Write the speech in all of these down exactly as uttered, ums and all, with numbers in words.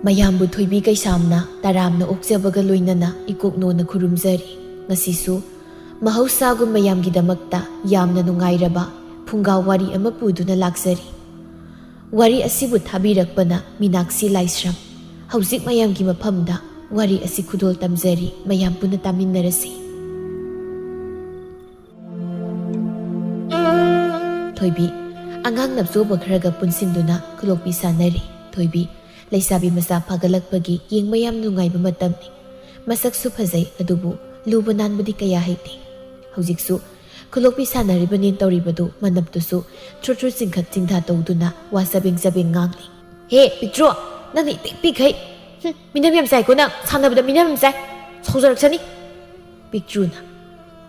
ꯃꯌꯥꯝꯕꯨ ꯊꯣꯏꯕꯤ ꯀꯩꯁꯥꯝꯅ ꯇꯔꯥꯝꯅ ꯑꯣꯛꯆꯕꯒ ꯂꯣꯏꯅꯅ ꯏꯀꯣꯛꯅꯣꯅ ꯈꯨꯔꯨꯝꯖꯔꯤ꯫ ꯉꯁꯤꯁꯨ ꯃꯍꯧꯁꯥꯒꯨꯝ ꯃꯌꯥꯝꯒꯤꯗꯃꯛꯇ ꯌꯥꯝꯅ ꯅꯨꯡꯉꯥꯏꯔꯕ ꯐꯨꯡꯒꯥ ꯋꯥꯔꯤ ꯑꯃ ꯄꯨꯗꯨꯅ ꯂꯥꯛꯆꯔꯤ꯫ ꯋꯥꯔꯤ ꯑꯁꯤꯕꯨ ꯊꯥꯕꯤꯔꯛꯄꯅ ꯃꯤꯅꯥꯛꯁꯤ ꯂꯥꯏꯁ꯭ꯔꯝ꯫ ꯍꯧꯖꯤꯛ ꯃꯌꯥꯝꯒꯤ ꯃꯐꯝꯗ ꯋꯥꯔꯤ ꯑꯁꯤ ꯈꯨꯗꯣꯜ ꯇꯝꯖꯔꯤ, ꯃꯌꯥꯝ ꯄꯨꯟꯅ ꯇꯥꯃꯤꯟꯅꯔꯁꯤ꯫ ꯊꯣꯏꯕꯤ, ꯑꯉꯥꯡ ꯅꯞꯆꯣꯕ ꯈꯔꯒ ꯄꯨꯟꯁꯤꯟꯗꯨꯅ ꯈꯨꯂꯣꯛꯄꯤ ꯁꯥꯟꯅꯔꯤ꯫ ꯊꯣꯏꯕꯤ, ꯂꯩꯁꯥꯕꯤ ꯃꯆꯥ ꯐꯥꯒꯠꯂꯛꯄꯒꯤ ꯌꯦꯡꯕ ꯌꯥꯝ ꯅꯨꯡꯉꯥꯏꯕ ꯃꯇꯝꯅꯤ꯫ ꯃꯁꯛꯁꯨ ꯐꯖꯩ, ꯑꯗꯨꯕꯨ ꯂꯨꯕ ꯅꯥꯟꯕꯗꯤ ꯀꯌꯥ ꯍꯩꯇꯦ꯫ ꯍꯧꯖꯤꯛꯁꯨ ꯈꯨꯂꯣꯛꯄꯤ ꯁꯥꯟꯅꯔꯤꯕꯅꯦꯅ ꯇꯧꯔꯤꯕꯗꯨ ꯃꯅꯞꯇꯨꯁꯨ ꯊ꯭ꯔꯨꯠ ꯊ꯭ꯔꯨꯠ ꯆꯤꯡꯈꯠ ꯆꯤꯡꯊ ꯇꯧꯗꯨꯅ ꯋꯥ ꯆꯕꯦꯡ ꯆꯕꯦꯡ ꯉꯥꯡꯂꯤ꯫ "ꯍꯦ ꯄꯤꯛꯇ꯭ꯔꯨ, ꯅꯪꯅ ꯏꯄꯤꯛ ꯄꯤꯛꯈꯩ꯫ ꯍꯨꯝ, ꯃꯤꯅꯝ ꯌꯥꯝ ꯆꯥꯏꯀꯣ ꯅꯪ, ꯁꯥꯟꯅꯕꯗ ꯃꯤꯅꯝ ꯌꯥꯝ ꯆꯥꯏ꯫ ꯁꯥꯎꯖꯔꯛꯁꯅꯤ꯫" ꯄꯤꯛꯇ꯭ꯔꯨꯅ,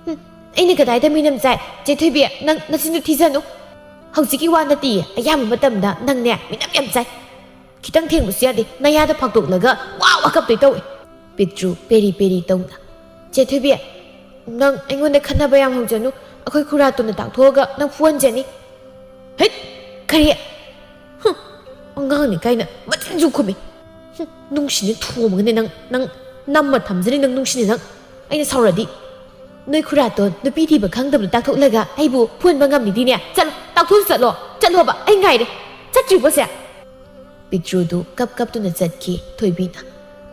"ꯍꯨꯝ, ꯑꯩꯅ ꯀꯗꯥꯏꯗ ꯃꯤꯅꯝ ꯆꯥꯏ? ꯆꯦ ꯊꯣꯏꯕꯤ, ꯅꯪ ꯅꯆꯤꯟꯗꯨ ꯊꯤꯖꯅꯨ꯫ ꯍꯧꯖꯤꯛꯀꯤ ꯋꯥ ꯅꯠꯇꯤꯌꯦ, ꯑꯌꯥꯝꯕ ꯃꯇꯝꯗ ꯅꯪꯅꯦ ꯃꯤꯅꯝ ꯌꯥꯝ ꯆꯥꯏ꯫ ꯈꯤꯇꯪ ꯊꯦꯡꯕꯁꯨ ꯌꯥꯗꯦ, ꯅꯌꯥꯗ ꯐꯥꯛꯇꯣꯛꯂꯒ ꯋꯥ ꯋꯥ ꯀꯞꯇꯣꯏ ꯇꯧꯏ꯫" ꯄꯤꯛꯇ꯭ꯔꯨ ꯄꯦꯔꯤ ꯄꯦꯔꯤ ꯇꯧꯅ, "ꯆꯦ ꯊꯣꯏꯕꯤ, ꯅꯪ ꯑꯩꯉꯣꯟꯗ ꯈꯟꯅꯕ ꯌꯥꯝ ꯍꯧꯖꯅꯨ, ꯑꯩꯈꯣꯏ ꯈꯨꯔꯥꯇꯣꯟꯗ ꯇꯥꯛꯊꯣꯛꯑꯒ ꯅꯪ ꯐꯨꯍꯟꯖꯅꯤ꯫" "ꯍꯩꯠ! ꯀꯔꯤ? ꯍꯨꯝ, ꯑꯉꯥꯡꯅꯤ ꯀꯥꯏꯅ ꯃꯆꯤꯟꯁꯨ ꯈꯨꯝꯃꯤ꯫ ꯍꯨꯝ, ꯅꯨꯡꯁꯤꯅ ꯊꯣꯝꯃꯒꯅꯦ ꯅꯪ, ꯅꯪ ꯅꯝꯃ ꯊꯝꯖꯅꯤ ꯅꯪ, ꯅꯨꯡꯁꯤꯅ ꯅꯪ꯫ ꯑꯩꯅ ꯁꯥꯎꯔꯗꯤ꯫ ꯅꯣꯏ ꯈꯨꯔꯥꯇꯣꯟ ꯅꯨꯄꯤ ꯊꯤꯕ ꯈꯪꯗꯕꯗꯣ ꯇꯥꯛꯊꯣꯛꯂꯒ ꯑꯩꯕꯨ ꯐꯨꯍꯟꯕ ꯉꯝꯃꯤꯗꯤꯅꯦ꯫ ꯆꯠꯂꯣ, ꯇꯥꯛꯊꯣꯛꯁꯨ ꯆꯠꯂꯣ, ꯆꯠꯂꯣꯕ, ꯑꯩ ꯉꯥꯏꯔꯦ꯫ ꯆꯠꯇ꯭ꯔꯤꯕꯣꯁꯦ?" ꯄꯤꯛꯇ꯭ꯔꯨꯗꯨ ꯀꯞ ꯀꯞꯇꯨꯅ ꯆꯠꯈꯤ꯫ ꯊꯣꯏꯕꯤꯅ,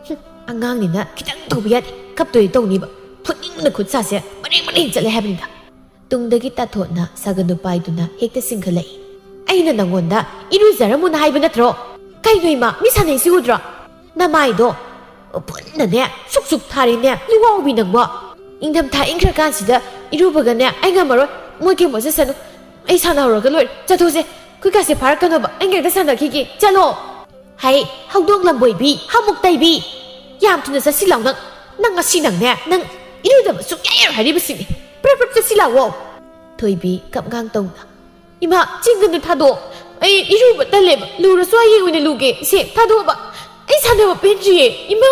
"ꯍꯨꯝ, ꯑꯉꯥꯡꯅꯤꯅ ꯈꯤꯇꯪ ꯇꯧꯕ ꯌꯥꯗꯦ, ꯀꯞꯇꯣꯏ ꯇꯧꯅꯤꯕ꯫ ꯐꯨꯅꯤꯡꯕꯅ ꯈꯨꯠ ꯁꯥꯁꯦ ꯃꯔꯦꯡ ꯃꯔꯦꯡ ꯆꯠꯂꯦ ꯍꯥꯏꯕꯅꯤꯗ꯫" ꯇꯨꯡꯗꯒꯤ ꯇꯥꯊꯣꯠꯅ ꯁꯥꯒꯟꯗꯨ ꯄꯥꯏꯗꯨꯅ ꯍꯦꯛꯇ ꯆꯤꯡꯈꯠꯂꯛꯏ꯫ "ꯑꯩꯅ ꯅꯪꯉꯣꯟꯗ ꯏꯔꯨꯖꯔꯝꯃꯨꯅ ꯍꯥꯏꯕ ꯅꯠꯇ꯭ꯔꯣ? ꯀꯩꯅꯣ ꯏꯃꯥ, ꯃꯤ ꯁꯥꯟꯅꯩꯁꯤ ꯎꯗ꯭ꯔꯣ? ꯅꯃꯥꯏꯗꯣ ꯄꯨꯟꯅꯅꯦ ꯁꯨꯛ ꯁꯨꯛ ꯊꯥꯔꯦꯅꯦ, ꯂꯨꯋꯥꯎꯕꯤ ꯅꯪꯕꯣ꯫ ꯏꯪꯊꯝꯊꯥ ꯏꯪꯈ꯭ꯔꯀꯥꯟꯁꯤꯗ ꯏꯔꯨꯕꯒꯅꯦ ꯑꯩ ꯉꯝꯃꯔꯣꯏ꯫ ꯃꯣꯏ ꯀꯩ ꯃꯣꯠꯆꯁꯅꯨ, ꯑꯩ ꯁꯥꯟꯅꯍꯧꯔꯒ ꯂꯣꯏꯔꯦ꯫ ꯆꯠꯊꯣꯛꯁꯦ, ꯑꯩꯈꯣꯏ ꯀꯥꯁꯦ ꯐꯥꯔꯛꯀꯅꯣꯕ, ꯑꯩ ꯉꯥꯛꯇ ꯁꯥꯟꯅꯈꯤꯒꯦ꯫ ꯆꯠꯂꯣ꯫" ꯍꯩ, ꯍꯧꯗꯣꯡ ꯂꯝꯕꯣꯏꯕꯤ, ꯍꯥꯃꯨꯛ ꯇꯩꯕꯤ꯫ ꯌꯥꯝ ꯊꯨꯅ ꯆꯠꯁꯤ ꯂꯥꯎ ꯅꯪ꯫ ꯅꯪ ꯉꯁꯤ ꯅꯪꯅꯦ, ꯅꯪ ꯏꯔꯨꯗꯕ ꯁꯨꯡꯌꯥ ꯌꯥꯔꯣꯏ ꯍꯥꯏꯔꯤꯕꯁꯤꯅꯤ꯫ ꯄ꯭ꯔꯞ ꯄ꯭ꯔꯞ ꯆꯠꯁꯤ ꯂꯥꯎꯑꯣ꯫ ꯊꯣꯏꯕꯤ ꯀꯞꯉꯥꯡ ꯇꯧꯅ, "ꯏꯃꯥ, ꯆꯤꯡꯒꯅꯨ, ꯊꯥꯗꯣꯛꯑꯣ꯫ ꯑꯩ ꯏꯔꯨꯕ ꯇꯜꯂꯦꯕ꯫ ꯂꯨꯔꯁꯨ ꯍꯌꯦꯡ ꯑꯣꯏꯅ ꯂꯨꯒꯦ꯫ ꯁꯦ, ꯊꯥꯗꯣꯛꯑꯣꯕ꯫ ꯑꯩ ꯁꯥꯟꯅꯕ ꯄꯦꯟꯗ꯭ꯔꯤꯌꯦ, ꯏꯃꯥ꯫"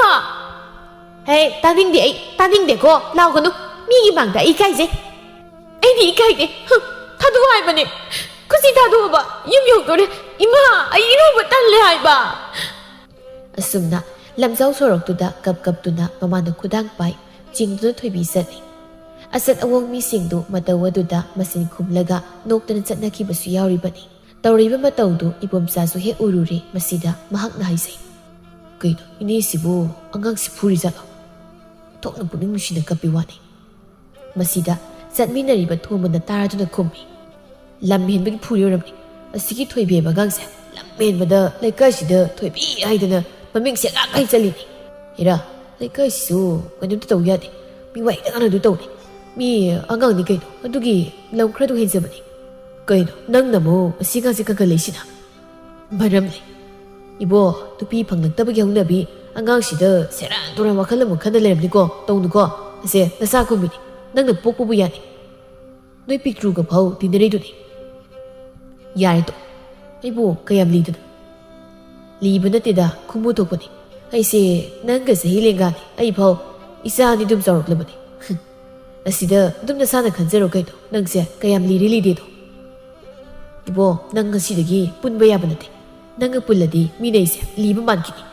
"ꯍꯦ, ꯇꯥꯅꯤꯡꯗꯦ ꯑꯩ, ꯇꯥꯅꯤꯡꯗꯦꯀꯣ꯫ ꯂꯥꯎꯒꯅꯨ꯫ ꯃꯤꯒꯤ ꯃꯥꯡꯗ ꯑꯩ ꯏꯀꯥꯏꯖꯩ꯫" "ꯑꯩꯗꯤ ꯏꯀꯥꯏꯗꯦ꯫ ꯍꯨꯝ, ꯊꯥꯗꯣꯛꯑꯣ ꯍꯥꯏꯕꯅꯦ꯫ ꯈꯨꯖꯤ ꯊꯥꯗꯣꯛꯑꯣꯕ꯫ ꯌꯨꯝ ꯌꯧꯗꯣꯔꯦ꯫ ꯏꯃꯥ, ꯑꯩ ꯏꯔꯨꯕ ꯇꯜꯂꯦ ꯍꯥꯏꯕ꯫" ꯑꯁꯨꯝꯅ ꯂꯝꯖꯥꯎ ꯁꯣꯔꯣꯛꯇꯨꯗ ꯀꯞ ꯀꯞꯇꯨꯅ ꯃꯃꯥꯅ ꯈꯨꯗꯥꯡ ꯄꯥꯏ ꯆꯤꯡꯗꯨꯅ ꯊꯣꯏꯕꯤ ꯆꯠꯂꯤ꯫ ꯑꯆꯠ ꯑꯋꯣꯡ ꯃꯤꯁꯤꯡꯗꯨ ꯃꯇꯧ ꯑꯗꯨꯗ ꯃꯆꯤꯟ ꯈꯨꯝꯂꯒ ꯅꯣꯛꯇꯅ ꯆꯠꯅꯈꯤꯕꯁꯨ ꯌꯥꯎꯔꯤꯕꯅꯤ꯫ ꯇꯧꯔꯤꯕ ꯃꯇꯧꯗꯨ ꯏꯕꯣꯝꯆꯥꯁꯨ ꯍꯦꯛ ꯎꯔꯨꯔꯦ꯫ ꯃꯁꯤꯗ ꯃꯍꯥꯛꯅ ꯍꯥꯏꯖꯩ, "ꯀꯩꯅꯣ, ꯏꯅꯦꯁꯤꯕꯨ ꯑꯉꯥꯡꯁꯤ ꯐꯨꯔꯤꯖꯥꯠꯂꯣ? ꯊꯣꯛꯅ ꯄꯨꯛꯅꯤꯡ ꯅꯨꯡꯁꯤꯅ ꯀꯞꯄꯤ ꯋꯥꯅꯤ"꯫ ꯃꯁꯤꯗ ꯆꯠꯃꯤꯟꯅꯔꯤꯕ ꯊꯣꯝꯕꯅ ꯇꯥꯔꯗꯨꯅ ꯈꯨꯝꯃꯤ, "ꯂꯝ ꯍꯦꯟꯕꯒꯤ ꯐꯨꯔꯤ ꯑꯣꯏꯔꯝꯅꯤ꯫ ꯑꯁꯤꯒꯤ ꯊꯣꯏꯕꯤ ꯍꯥꯏꯕ ꯑꯉꯥꯡꯁꯦ ꯂꯝ ꯍꯦꯟꯕꯗ ꯂꯩꯀꯥꯏꯁꯤꯗ ꯊꯣꯏꯕꯤ ꯍꯥꯏꯗꯅ ꯃꯃꯤꯡ ꯁꯦꯒꯥꯛ ꯍꯥꯏ ꯆꯠꯂꯤꯅꯤ꯫ ꯍꯦꯔꯥ, ꯂꯩꯀꯥꯏꯁꯤꯁꯨ ꯀꯩꯅꯣꯝꯇ ꯇꯧ ꯌꯥꯗꯦ꯫ ꯃꯤ ꯋꯥꯏꯗ ꯉꯥꯡꯅꯗꯣꯏ ꯇꯧꯅꯤ꯫ ꯃꯤ ꯑꯉꯥꯡꯅꯤ ꯀꯩꯅꯣ, ꯑꯗꯨꯒꯤ ꯂꯝ ꯈꯔꯗꯨ ꯍꯦꯟꯖꯕꯅꯤ꯫ ꯀꯩꯅꯣ, ꯅꯪꯅ ꯑꯃꯨꯛ ꯑꯁꯤ ꯑꯉꯥꯡꯁꯦ ꯀꯟꯈꯠꯂꯛꯏꯁꯤꯅ?" "ꯃꯔꯝ ꯂꯩ꯫ ꯏꯕꯣ, ꯅꯨꯄꯤ ꯐꯪꯂꯛꯇꯕꯒꯤ ꯍꯧꯅꯕꯤ ꯑꯉꯥꯡꯁꯤꯗ ꯁꯦꯔꯥꯟ ꯇꯨꯔꯥꯟ ꯋꯥꯈꯜ ꯑꯃꯨꯛ ꯈꯟꯅ ꯂꯩꯔꯝꯅꯤꯀꯣ, ꯇꯧꯅꯨꯀꯣ꯫ ꯑꯁꯦ, ꯅꯆꯥ ꯀꯨꯝꯃꯤꯅꯤ꯫ ꯅꯪꯅ ꯄꯣꯛꯄꯕꯨ ꯌꯥꯅꯤ꯫ ꯅꯣꯏ ꯄꯤꯛꯇ꯭ꯔꯨꯒ ꯐꯥꯎ ꯇꯤꯟꯅꯔꯤꯗꯨꯅꯤ"꯫ "ꯌꯥꯔꯦ ꯇꯣ, ꯑꯩꯕꯨ ꯀꯌꯥꯝ ꯂꯤꯗꯅ?" "ꯂꯤꯕ ꯅꯠꯇꯦꯗ, ꯈꯨꯃꯨ ꯊꯣꯛꯄꯅꯤ꯫ ꯑꯩꯁꯦ ꯅꯪꯒ ꯆꯍꯤ ꯂꯦꯡꯒꯥꯅꯤ꯫ ꯑꯩ ꯐꯥꯎ ꯏꯆꯥ ꯑꯅꯤ ꯑꯗꯨꯝ ꯆꯥꯎꯔꯛꯂꯕꯅꯤ꯫ ꯑꯁꯤꯗ ꯑꯗꯨꯝ ꯅꯁꯥꯅ ꯈꯟꯖꯔꯣ ꯀꯩꯅꯣ, ꯅꯪꯁꯦ ꯀꯌꯥꯝ ꯂꯤꯔꯦ ꯂꯤꯗꯦꯗꯣ"꯫ "ꯏꯕꯣ, ꯅꯪ ꯉꯁꯤꯗꯒꯤ ꯄꯨꯟꯕ ꯌꯥꯕ ꯅꯠꯇꯦ꯫ ꯅꯪꯒ ꯄꯨꯜꯂꯗꯤ ꯃꯤꯅ ꯑꯩꯁꯦ ꯂꯤꯕ ꯃꯥꯟꯈꯤꯅꯤ꯫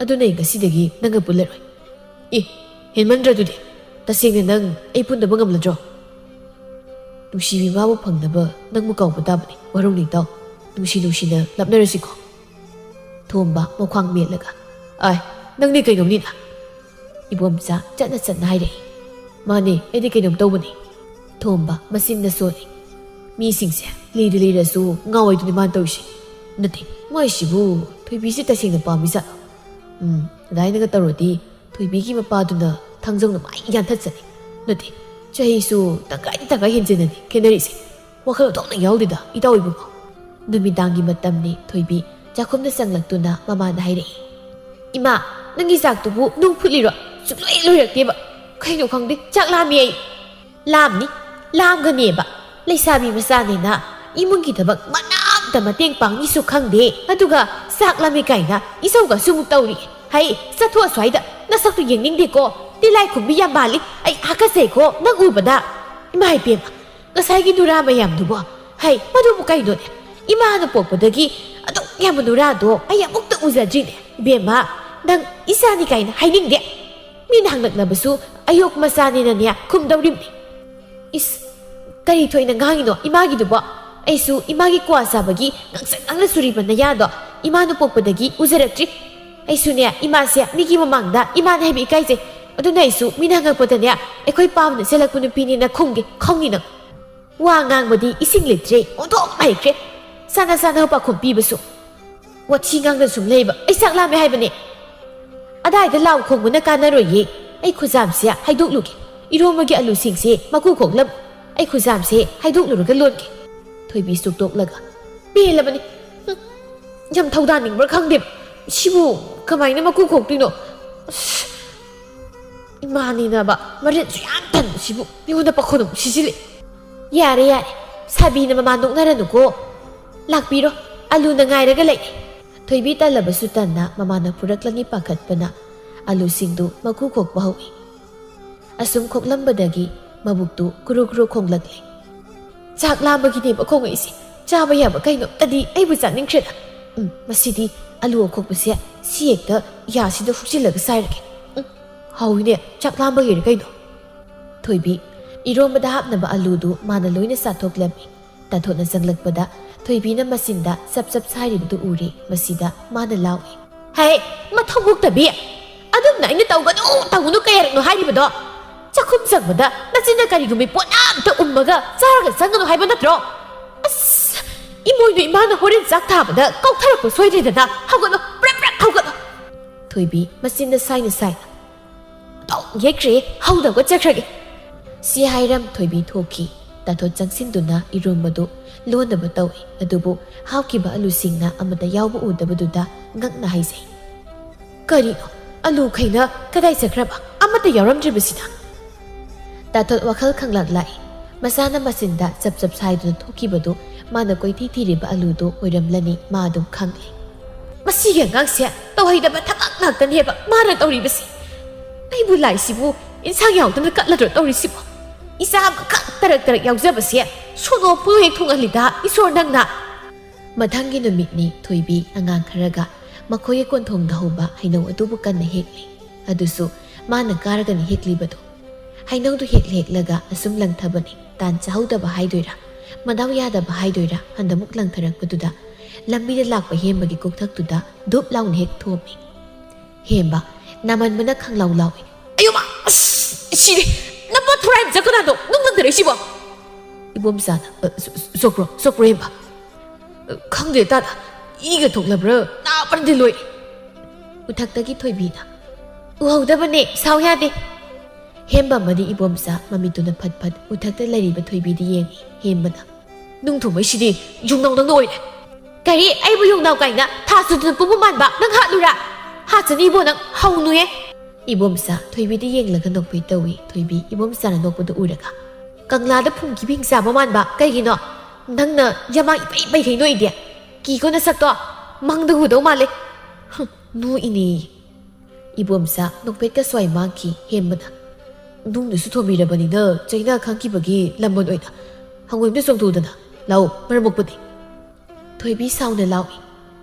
ꯑꯗꯨꯅ ꯑꯩ ꯉꯁꯤꯗꯒꯤ ꯅꯪꯒ ꯄꯨꯜꯂꯔꯣꯏ"꯫ "ꯑꯦ, ꯍꯦꯟꯃꯟꯗ꯭ꯔꯣ ꯑꯗꯨꯗꯤ? ꯇꯁꯦꯡꯅ ꯅꯪ ꯑꯩ ꯄꯨꯟꯗꯕ ꯉꯝꯂꯗ꯭ꯔꯣ?" "ꯅꯨꯡꯁꯤꯕꯤ ꯃꯥꯕꯨ ꯐꯪꯅꯕ ꯅꯪꯕꯨ ꯀꯧꯕ ꯇꯥꯕꯅꯤ꯫ ꯋꯥꯔꯧ ꯅꯤꯡꯊꯧ, ꯅꯨꯡꯁꯤ ꯅꯨꯡꯁꯤꯅ ꯂꯥꯞꯅꯔꯁꯤꯀꯣ"꯫ ꯊꯣꯝꯕ ꯃꯈ꯭ꯋꯥꯡ ꯃꯦꯠꯂꯒ, "ꯑꯥꯏ, ꯅꯪꯗꯤ ꯀꯩꯅꯣꯝꯅꯤꯅ?" ꯏꯕꯣꯝꯆꯥ ꯆꯠꯅ ꯆꯠꯅ ꯍꯥꯏꯔꯛꯏ꯫ "ꯃꯥꯅꯦ, ꯑꯩꯗꯤ ꯀꯩꯅꯣꯝ ꯇꯧꯕꯅꯤ"꯫ ꯊꯣꯝꯕ ꯃꯆꯤꯟꯗ ꯁꯣꯜꯂꯤ꯫ "ꯃꯤꯁꯤꯡꯁꯦ ꯂꯤꯔ ꯂꯤꯔꯁꯨ ꯉꯥꯎꯋꯦꯗꯨꯅꯤ ꯃꯥꯅ ꯇꯧꯔꯤꯁꯦ꯫ ꯅꯠꯇꯦ, ꯃꯥꯏꯁꯤꯕꯨ ꯊꯣꯏꯕꯤꯁꯦ ꯇꯁꯦꯡꯅ ꯄꯥꯝꯃꯤꯖꯥꯠꯂꯣ? ꯎꯝ, ꯑꯗꯥꯏꯅꯒ ꯇꯧꯔꯗꯤ ꯊꯣꯏꯕꯤꯒꯤ ꯃꯄꯥꯗꯨꯅ ꯊꯥꯡꯖꯧꯅ ꯃꯥꯏ ꯌꯥꯟꯊꯠꯆꯅꯤ꯫ ꯅꯠꯇꯦ, ꯆꯍꯤꯁꯨ ꯇꯪꯈꯥꯏꯗꯤ ꯇꯪꯈꯥꯏ ꯍꯦꯟꯖꯤꯟꯅꯅꯤ ꯈꯦꯠꯅꯔꯤꯁꯦ꯫ ꯋꯥꯈꯜ ꯑꯣꯟꯊꯣꯛꯅ ꯌꯥꯎꯗꯦꯗ, ꯏꯇꯥꯎ ꯏꯕꯨꯡꯉꯣ"꯫ ꯅꯨꯃꯤꯗꯥꯡꯒꯤ ꯃꯇꯝꯅꯤ꯫ ꯊꯣꯏꯕꯤ ꯆꯥꯛꯈꯨꯝꯗ ꯆꯪꯂꯛꯇꯨꯅ ꯃꯃꯥꯗ ꯍꯥꯏꯔꯛꯏ, "ꯏꯃꯥ, ꯅꯪꯒꯤ ꯆꯥꯛꯇꯨꯕꯨ ꯅꯨꯡ ꯐꯨꯠꯂꯤꯔꯣ? ꯁꯨꯛꯂꯣꯏ ꯂꯣꯏꯔꯛꯇꯦꯕ꯫ ꯀꯩꯅꯣ ꯈꯪꯗꯦ, ꯆꯥꯛ ꯂꯥꯝꯃꯤ ꯑꯩ"꯫ "ꯂꯥꯝꯅꯤ, ꯂꯥꯝꯒꯅꯦꯕ꯫ ꯂꯩꯁꯥꯕꯤ ꯃꯆꯥꯅꯦꯅ ꯏꯃꯨꯡꯒꯤ ꯊꯕꯛ ꯃꯅꯥ ꯑꯝꯇ ꯃꯇꯦꯡ ꯄꯥꯡꯅꯤꯁꯨ ꯈꯪꯗꯦ꯫ ꯑꯗꯨꯒ ꯆꯥꯛ ꯂꯥꯝꯃꯤ ꯀꯥꯏꯅ ꯏꯆꯧꯒꯁꯨ ꯑꯃꯨꯛ ꯇꯧꯔꯤ꯫ ꯍꯩ, ꯆꯠꯊꯣꯛ ꯑꯁ꯭ꯋꯥꯏꯗ, ꯅꯁꯛꯇꯨ ꯌꯦꯡꯅꯤꯡꯗꯦꯀꯣ꯫ ꯇꯤꯜꯂꯥꯏꯈꯨꯝꯕꯤ ꯌꯥꯝ ꯃꯥꯜꯂꯤ꯫ ꯑꯩ ꯍꯥꯀꯠꯆꯩꯀꯣ ꯅꯪ ꯎꯕꯗ꯫ ꯏꯃꯥ ꯏꯕꯦꯝꯃ, ꯉꯁꯥꯏꯒꯤ ꯅꯨꯔꯥ ꯃꯌꯥꯝꯗꯨꯕꯣ? ꯍꯩ, ꯃꯗꯨꯕꯨ ꯀꯩꯅꯣꯅꯦ? ꯏꯃꯥꯅ ꯄꯣꯛꯄꯗꯒꯤ ꯑꯗꯨꯛ ꯌꯥꯝꯕ ꯅꯨꯔꯥꯗꯣ ꯑꯩ ꯑꯃꯨꯛꯇ ꯎꯖꯗ꯭ꯔꯤꯅꯦ"꯫ ꯏꯕꯦꯝꯃ, ꯅꯪ ꯏꯆꯥꯅꯤ ꯀꯥꯏꯅ ꯍꯥꯏꯅꯤꯡꯗꯦ꯫ ꯃꯤꯅ ꯍꯪꯂꯛꯂꯕꯁꯨ ꯑꯌꯣꯛ ꯃꯆꯥꯅꯤꯅꯅꯦ ꯈꯨꯝꯗꯧꯔꯤꯕꯅꯤ꯫ ꯏꯁ, ꯀꯔꯤ ꯊꯣꯏꯅ ꯉꯥꯡꯉꯤꯅꯣ ꯏꯃꯥꯒꯤꯗꯨꯕꯣ? ꯑꯩꯁꯨ ꯏꯃꯥꯒꯤ ꯀ꯭ꯋꯥ ꯆꯥꯕꯒꯤ ꯉꯥꯡꯁꯪ ꯉꯥꯡꯅ ꯆꯨꯔꯤꯕ ꯅꯌꯥꯗꯣ ꯏꯃꯥꯅ ꯄꯣꯛꯄꯗꯒꯤ ꯎꯖꯔꯛꯇ꯭ꯔꯤ꯫ ꯑꯩꯁꯨꯅꯦ, ꯏꯃꯥꯁꯦ ꯃꯤꯒꯤ ꯃꯃꯥꯡꯗ ꯏꯃꯥꯅꯦ ꯍꯥꯏꯕ ꯏꯀꯥꯏꯖꯩ꯫ ꯑꯗꯨꯅ ꯑꯩꯁꯨ ꯃꯤꯅ ꯍꯪꯉꯛꯄꯗꯅꯦ, ꯑꯩꯈꯣꯏ ꯄꯥꯝꯅ ꯆꯦꯜꯂꯛꯄ ꯅꯨꯄꯤꯅꯦꯅ ꯈꯨꯝꯒꯦ, ꯈꯪꯅꯤ ꯅꯪ꯫ ꯋꯥ ꯉꯥꯡꯕꯗꯤ ꯏꯁꯤꯡ ꯂꯤꯇ꯭ꯔꯦ ꯑꯣꯟꯊꯣꯛꯅ ꯍꯩꯈ꯭ꯔꯦ꯫ ꯆꯥꯅ ꯆꯥꯅꯕ ꯄꯥꯎꯈꯨꯝ ꯄꯤꯕꯁꯨ꯫ ꯋꯥꯊꯤ ꯉꯥꯡꯗꯅ ꯁꯨꯝ ꯂꯩꯕ, ꯑꯩ ꯆꯥꯛ ꯂꯥꯝꯃꯦ ꯍꯥꯏꯕꯅꯦ꯫ ꯑꯗꯥꯏꯗ ꯂꯥꯎ ꯈꯣꯡꯕꯅ ꯀꯥꯟꯅꯔꯣꯏꯌꯦ꯫ ꯑꯩ ꯈꯨꯖꯥꯝꯁꯦ ꯍꯥꯏꯗꯣꯛꯂꯨꯒꯦ꯫ ꯏꯔꯣꯝꯕꯒꯤ ꯑꯂꯨꯁꯤꯡꯁꯦ ꯃꯀꯨ ꯈꯣꯛꯂꯝ꯫ ꯑꯩ ꯈꯨꯖꯥꯝꯁꯦ ꯍꯥꯏꯗꯣꯛꯂꯨꯔꯒ ꯂꯣꯟꯒꯦ꯫ ꯊꯣꯏꯕꯤ ꯁꯨꯛꯇꯣꯛꯂꯒ, "ꯄꯦꯜꯂꯕꯅꯤ꯫ ꯍꯨꯝ, ꯌꯥꯝ ꯊꯧꯗꯥꯅꯤꯡꯕ꯭ꯔꯥ ꯈꯪꯗꯦ꯫ ꯁꯤꯕꯨ ꯀꯃꯥꯏꯅ ꯃꯀꯨ ꯈꯣꯛꯇꯣꯏꯅꯣ? ꯑꯁ, ꯏꯃꯥꯅꯤꯅꯕ ꯃꯔꯤꯟꯁꯨ ꯌꯥꯝ ꯇꯟꯕꯁꯤꯕꯨ꯫ ꯃꯤꯉꯣꯟꯗ ꯄꯥꯈꯣꯟ ꯑꯃꯨꯛ ꯁꯤꯖꯤꯜꯂꯦ꯫ ꯌꯥꯔꯦ, ꯌꯥꯔꯦ, ꯁꯥꯕꯤꯅ ꯃꯃꯥ ꯅꯣꯛꯅꯔꯅꯨꯀꯣ꯫ ꯂꯥꯛꯄꯤꯔꯣ, ꯑꯂꯨꯅ ꯉꯥꯏꯔꯒ ꯂꯩ꯫" ꯊꯣꯏꯕꯤ ꯇꯜꯂꯕꯁꯨ ꯇꯟꯅ ꯃꯃꯥꯅ ꯄꯨꯔꯛꯂꯅꯤ ꯄꯥꯈꯠꯄꯅ ꯑꯂꯨꯁꯤꯡꯗꯨ ꯃꯀꯨ ꯈꯣꯛꯄ ꯍꯧꯏ꯫ ꯑꯁꯨꯝ ꯈꯣꯛꯂꯝꯕꯗꯒꯤ ꯃꯕꯨꯛꯇꯨ ꯀꯨꯔꯨ ꯀꯨꯔꯨ ꯈꯣꯡꯂꯛꯂꯦ꯫ "ꯆꯥꯛ ꯂꯥꯝꯕꯒꯤꯅꯦꯕ ꯈꯣꯡꯉꯛꯏꯁꯦ꯫ ꯆꯥꯕ ꯌꯥꯕ ꯀꯩꯅꯣꯝꯇꯗꯤ ꯑꯩꯕꯨ ꯆꯥꯅꯤꯡꯈ꯭ꯔꯦꯗ꯫ ꯎꯝ, ꯃꯁꯤꯗꯤ ꯑꯂꯨ ꯑꯈꯣꯛꯄꯁꯦ ꯁꯤ ꯍꯦꯛꯇ ꯌꯥꯁꯤꯗ ꯍꯨꯛꯆꯤꯜꯂꯒ ꯆꯥꯏꯔꯒꯦ꯫ ꯎꯝ, ꯍꯥꯎꯏꯅꯦ, ꯆꯥꯛ ꯂꯥꯝꯕꯒꯤꯔ ꯀꯩꯅꯣ?" ꯊꯣꯏꯕꯤ, ꯏꯔꯣꯝꯕꯗ ꯍꯥꯞꯅꯕ ꯑꯂꯨꯗꯨ ꯃꯥꯅ ꯂꯣꯏꯅ ꯆꯥꯊꯣꯛꯂꯝꯃꯤ꯫ ꯇꯥꯊꯣꯠꯅ ꯆꯪꯂꯛꯄꯗ ꯊꯣꯏꯕꯤꯅ ꯃꯆꯤꯟꯗ ꯆꯞ ꯆꯞ ꯁꯥꯏꯔꯤꯕꯗꯨ ꯎꯔꯦ꯫ ꯃꯁꯤꯗ ꯃꯥꯅ ꯂꯥꯎꯏ, "ꯍꯦ, ꯃꯊꯧ ꯃꯨꯛꯇꯕꯤ! ꯑꯗꯨꯝꯅ ꯑꯩꯅ ꯇꯧꯒꯅꯨ, ꯇꯧꯒꯅꯨ ꯀꯌꯥꯔꯛꯅꯣ ꯍꯥꯏꯔꯤꯕꯗꯣ? ꯆꯥꯛꯈꯨꯝ ꯆꯪꯕꯗ ꯅꯆꯤꯟꯅ ꯀꯔꯤꯒꯨꯝꯕꯤ ꯄꯣꯠ ꯑꯝꯇ ꯎꯝꯃꯒ ꯆꯥꯔꯒ ꯆꯪꯒꯅꯨ ꯍꯥꯏꯕ ꯅꯠꯇ꯭ꯔꯣ? ꯑꯁ, ꯏꯃꯣꯏꯅꯨ ꯏꯃꯥꯅ ꯍꯣꯔꯦꯟ ꯆꯥꯛ ꯊꯥꯕꯗ ꯀꯧꯊꯔꯛꯄ ꯁꯣꯏꯗ꯭ꯔꯦꯗꯅ꯫ ꯍꯧꯒꯠꯂꯣ, ꯄ꯭ꯔꯞ ꯄ꯭ꯔꯞ ꯍꯧꯒꯠꯂꯣ!" ꯊꯣꯏꯕꯤ ꯃꯆꯤꯟꯗ ꯁꯥꯏꯅ ꯁꯥꯏ, "ꯊꯣꯡ ꯌꯦꯛꯈ꯭ꯔꯦ, ꯍꯧꯗꯕꯒ ꯆꯠꯈ꯭ꯔꯒꯦ꯫" ꯁꯤ ꯍꯥꯏꯔꯝ ꯊꯣꯏꯕꯤ ꯊꯣꯛꯈꯤ꯫ ꯇꯥꯊꯣꯠ ꯆꯪꯁꯤꯟꯗꯨꯅ ꯏꯔꯣꯝꯕꯗꯨ ꯂꯣꯟꯅꯕ ꯇꯧꯏ꯫ ꯑꯗꯨꯕꯨ ꯍꯥꯞꯈꯤꯕ ꯑꯂꯨꯁꯤꯡꯅ ꯑꯃꯠꯇ ꯌꯥꯎꯕ ꯎꯗꯕꯗꯨꯗ ꯉꯛꯅ ꯍꯥꯏꯖꯩ, "ꯀꯔꯤꯅꯣ? ꯑꯂꯨꯈꯩꯅ ꯀꯗꯥꯏ ꯆꯠꯈ꯭ꯔꯕ? ꯑꯃꯠꯇ ꯌꯥꯎꯔꯝꯗ꯭ꯔꯤꯕꯁꯤꯅ?" ꯇꯥꯊꯣꯠ ꯋꯥꯈꯜ ꯈꯪꯂꯥꯛ ꯂꯥꯛꯏ꯫ ꯃꯁꯥꯅ ꯃꯆꯤꯟꯗ ꯆꯞ ꯆꯞ ꯁꯥꯏꯗꯨꯅ ꯊꯣꯛꯈꯤꯕꯗꯨ ꯃꯥꯅ ꯀꯣꯏꯊꯤ ꯊꯤꯔꯤꯕ ꯑꯂꯨꯗꯨ ꯑꯣꯏꯔꯝꯂꯅꯤ, ꯃꯥ ꯑꯗꯨꯝ ꯈꯪꯂꯦ꯫ "ꯃꯁꯤꯒꯤ ꯑꯉꯥꯡꯁꯦ ꯇꯧꯍꯩꯗꯕ ꯊꯕꯛ ꯉꯥꯛꯇꯅꯦꯕ ꯃꯥꯅ ꯇꯧꯔꯤꯕꯁꯦ꯫ ꯑꯩꯕꯨ ꯂꯥꯏꯁꯤꯕꯨ ꯏꯟꯁꯥꯡ ꯌꯥꯎꯗꯅ ꯀꯠꯂꯗ꯭ꯔꯣ ꯇꯧꯔꯤꯁꯤꯕꯣ? ꯏꯆꯥ ꯑꯃꯈꯛ ꯇꯔꯛ ꯇꯔꯛ ꯌꯥꯎꯖꯕꯁꯦ ꯁꯣꯅꯣ ꯄꯨ ꯍꯦꯛ ꯊꯣꯡꯍꯜꯂꯤꯗ ꯏꯁꯣꯔ ꯅꯪꯅ!" ꯃꯊꯪꯒꯤ ꯅꯨꯃꯤꯠꯅꯤ ꯊꯣꯏꯕꯤ ꯑꯉꯥꯡ ꯈꯔꯒ ꯃꯈꯣꯏꯒꯤ ꯀꯣꯟꯊꯣꯡꯗ ꯍꯧꯕ ꯍꯩꯅꯧ ꯑꯗꯨꯕꯨ ꯀꯟꯅ ꯍꯦꯛꯂꯤ꯫ ꯑꯗꯨꯁꯨ ꯃꯥꯅ ꯀꯥꯔꯒꯅꯤ ꯍꯦꯛꯂꯤꯕꯗꯣ꯫ ꯍꯩꯅꯧꯗꯨ ꯍꯦꯛꯂ ꯍꯦꯛꯂꯒ ꯑꯁꯨꯝ ꯂꯪꯊꯕꯅꯤ꯫ ꯇꯥꯟ ꯆꯥꯍꯧꯗꯕ ꯍꯥꯏꯗꯣꯏꯔꯥ, ꯃꯗꯥꯎ ꯌꯥꯗꯕ ꯍꯥꯏꯗꯣꯏꯔꯥ, ꯍꯟꯗꯃꯨꯛ ꯂꯪꯊꯔꯛꯄꯗꯨꯗ ꯂꯝꯕꯤꯗ ꯂꯥꯛꯄ ꯍꯦꯝꯕꯒꯤ ꯀꯣꯛꯊꯛꯇꯨꯗ ꯗꯨꯞ ꯂꯥꯎꯅ ꯍꯦꯛ ꯊꯣꯝꯃꯤ꯫ ꯍꯦꯝꯕ ꯅꯥꯃꯟꯕꯅ ꯈꯪꯂꯥꯎ ꯂꯥꯎꯏ꯫ "ꯑꯌꯣꯃ! ꯑꯁ, ꯁꯤꯔꯦ! ꯅꯄꯥ ꯊꯣꯔꯥꯏꯕ ꯆꯠꯀꯅꯥꯗꯣ ꯅꯨꯡ ꯂꯪꯊꯔꯛꯏꯁꯤꯕꯣ?" ꯏꯕꯣꯝꯆꯥꯅ, "ꯑ, ꯁꯣ-, ꯁꯣ-, ꯁꯣꯛꯄ꯭ꯔꯣ, ꯁꯣꯛꯄ꯭ꯔꯣ ꯍꯦꯝꯕ?" "ꯑ, ꯈꯪꯗꯦ ꯇꯥꯗ, ꯏꯒ ꯊꯣꯛꯂꯕ꯭ꯔꯥ? ꯅꯥꯕꯅꯗꯤ ꯂꯣꯏꯔꯦ!" ꯎꯊꯛꯇꯒꯤ ꯊꯣꯏꯕꯤꯅ, "ꯎꯍꯧꯗꯕꯅꯦ, ꯁꯥꯎ ꯌꯥꯗꯦ!" ꯍꯦꯝꯕ ꯑꯃꯗꯤ ꯏꯕꯣꯝꯆꯥ ꯃꯃꯤꯠꯇꯨꯅ ꯐꯠ ꯐꯠ ꯎꯊꯛꯇ ꯂꯩꯔꯤꯕ ꯊꯣꯏꯕꯤꯗ ꯌꯦꯡꯉꯤ꯫ ꯍꯦꯝꯕꯅ, "ꯅꯨꯡ ꯊꯣꯡꯕꯩꯁꯤꯗꯤ ꯌꯨꯡꯅꯥꯎ ꯅꯪꯅ ꯑꯣꯏꯔꯦ!" "ꯀꯔꯤ? ꯑꯩꯕꯨ ꯌꯨꯡꯅꯥꯎ ꯀꯥꯏꯅ ꯊꯥ ꯁꯨꯗꯅ ꯄꯨꯝꯕ ꯃꯥꯟꯕ ꯅꯪ ꯍꯥꯠꯂꯨꯔꯥ? ꯍꯥꯠꯆꯅꯤ ꯏꯕꯣ ꯅꯪ, ꯍꯧꯅꯨꯌꯦ!" ꯏꯕꯣꯝꯆꯥ ꯊꯣꯏꯕꯤꯗ ꯌꯦꯡꯂꯒ ꯅꯣꯛꯐꯦꯠ ꯇꯧꯏ꯫ ꯊꯣꯏꯕꯤ ꯏꯕꯣꯝꯆꯥꯅ ꯅꯣꯛꯄꯗꯨ ꯎꯔꯒ, "ꯀꯪꯂꯥꯗ ꯐꯨꯝꯈꯤꯕ ꯍꯤꯡꯆꯥꯕ ꯃꯥꯟꯕ, ꯀꯩꯒꯤꯅꯣ? ꯅꯪꯅ ꯌꯥꯃꯥꯡ ꯏꯄꯩ ꯄꯩꯊꯩ ꯅꯣꯛꯏꯗꯤ? ꯀꯤꯀꯣ ꯅꯁꯛꯇꯣ, ꯃꯪꯗ ꯎꯗꯧ ꯃꯥꯜꯂꯦ!" ꯍꯨꯝ, ꯅꯣꯛꯏꯅꯦ꯫ ꯏꯕꯣꯝꯆꯥ ꯅꯣꯛꯐꯦꯠꯀ ꯁ꯭ꯋꯥꯏ ꯃꯥꯡꯈꯤ꯫ ꯍꯦꯝꯕꯅ, "ꯅꯨꯡꯗꯨꯁꯨ ꯊꯣꯝꯕꯤꯔꯕꯅꯤꯅ ꯆꯩꯅꯥ ꯈꯥꯡꯈꯤꯕꯒꯤ ꯂꯃꯟ ꯑꯣꯏꯅ ꯍꯪꯉꯣꯏꯗ ꯆꯣꯡꯊꯣꯛꯎꯗꯅ꯫ ꯂꯥꯛꯑꯣ, ꯃꯔꯝ ꯃꯣꯛꯄꯅꯤ!" ꯊꯣꯏꯕꯤ ꯁꯥꯎꯅ ꯂꯥꯎꯏ꯫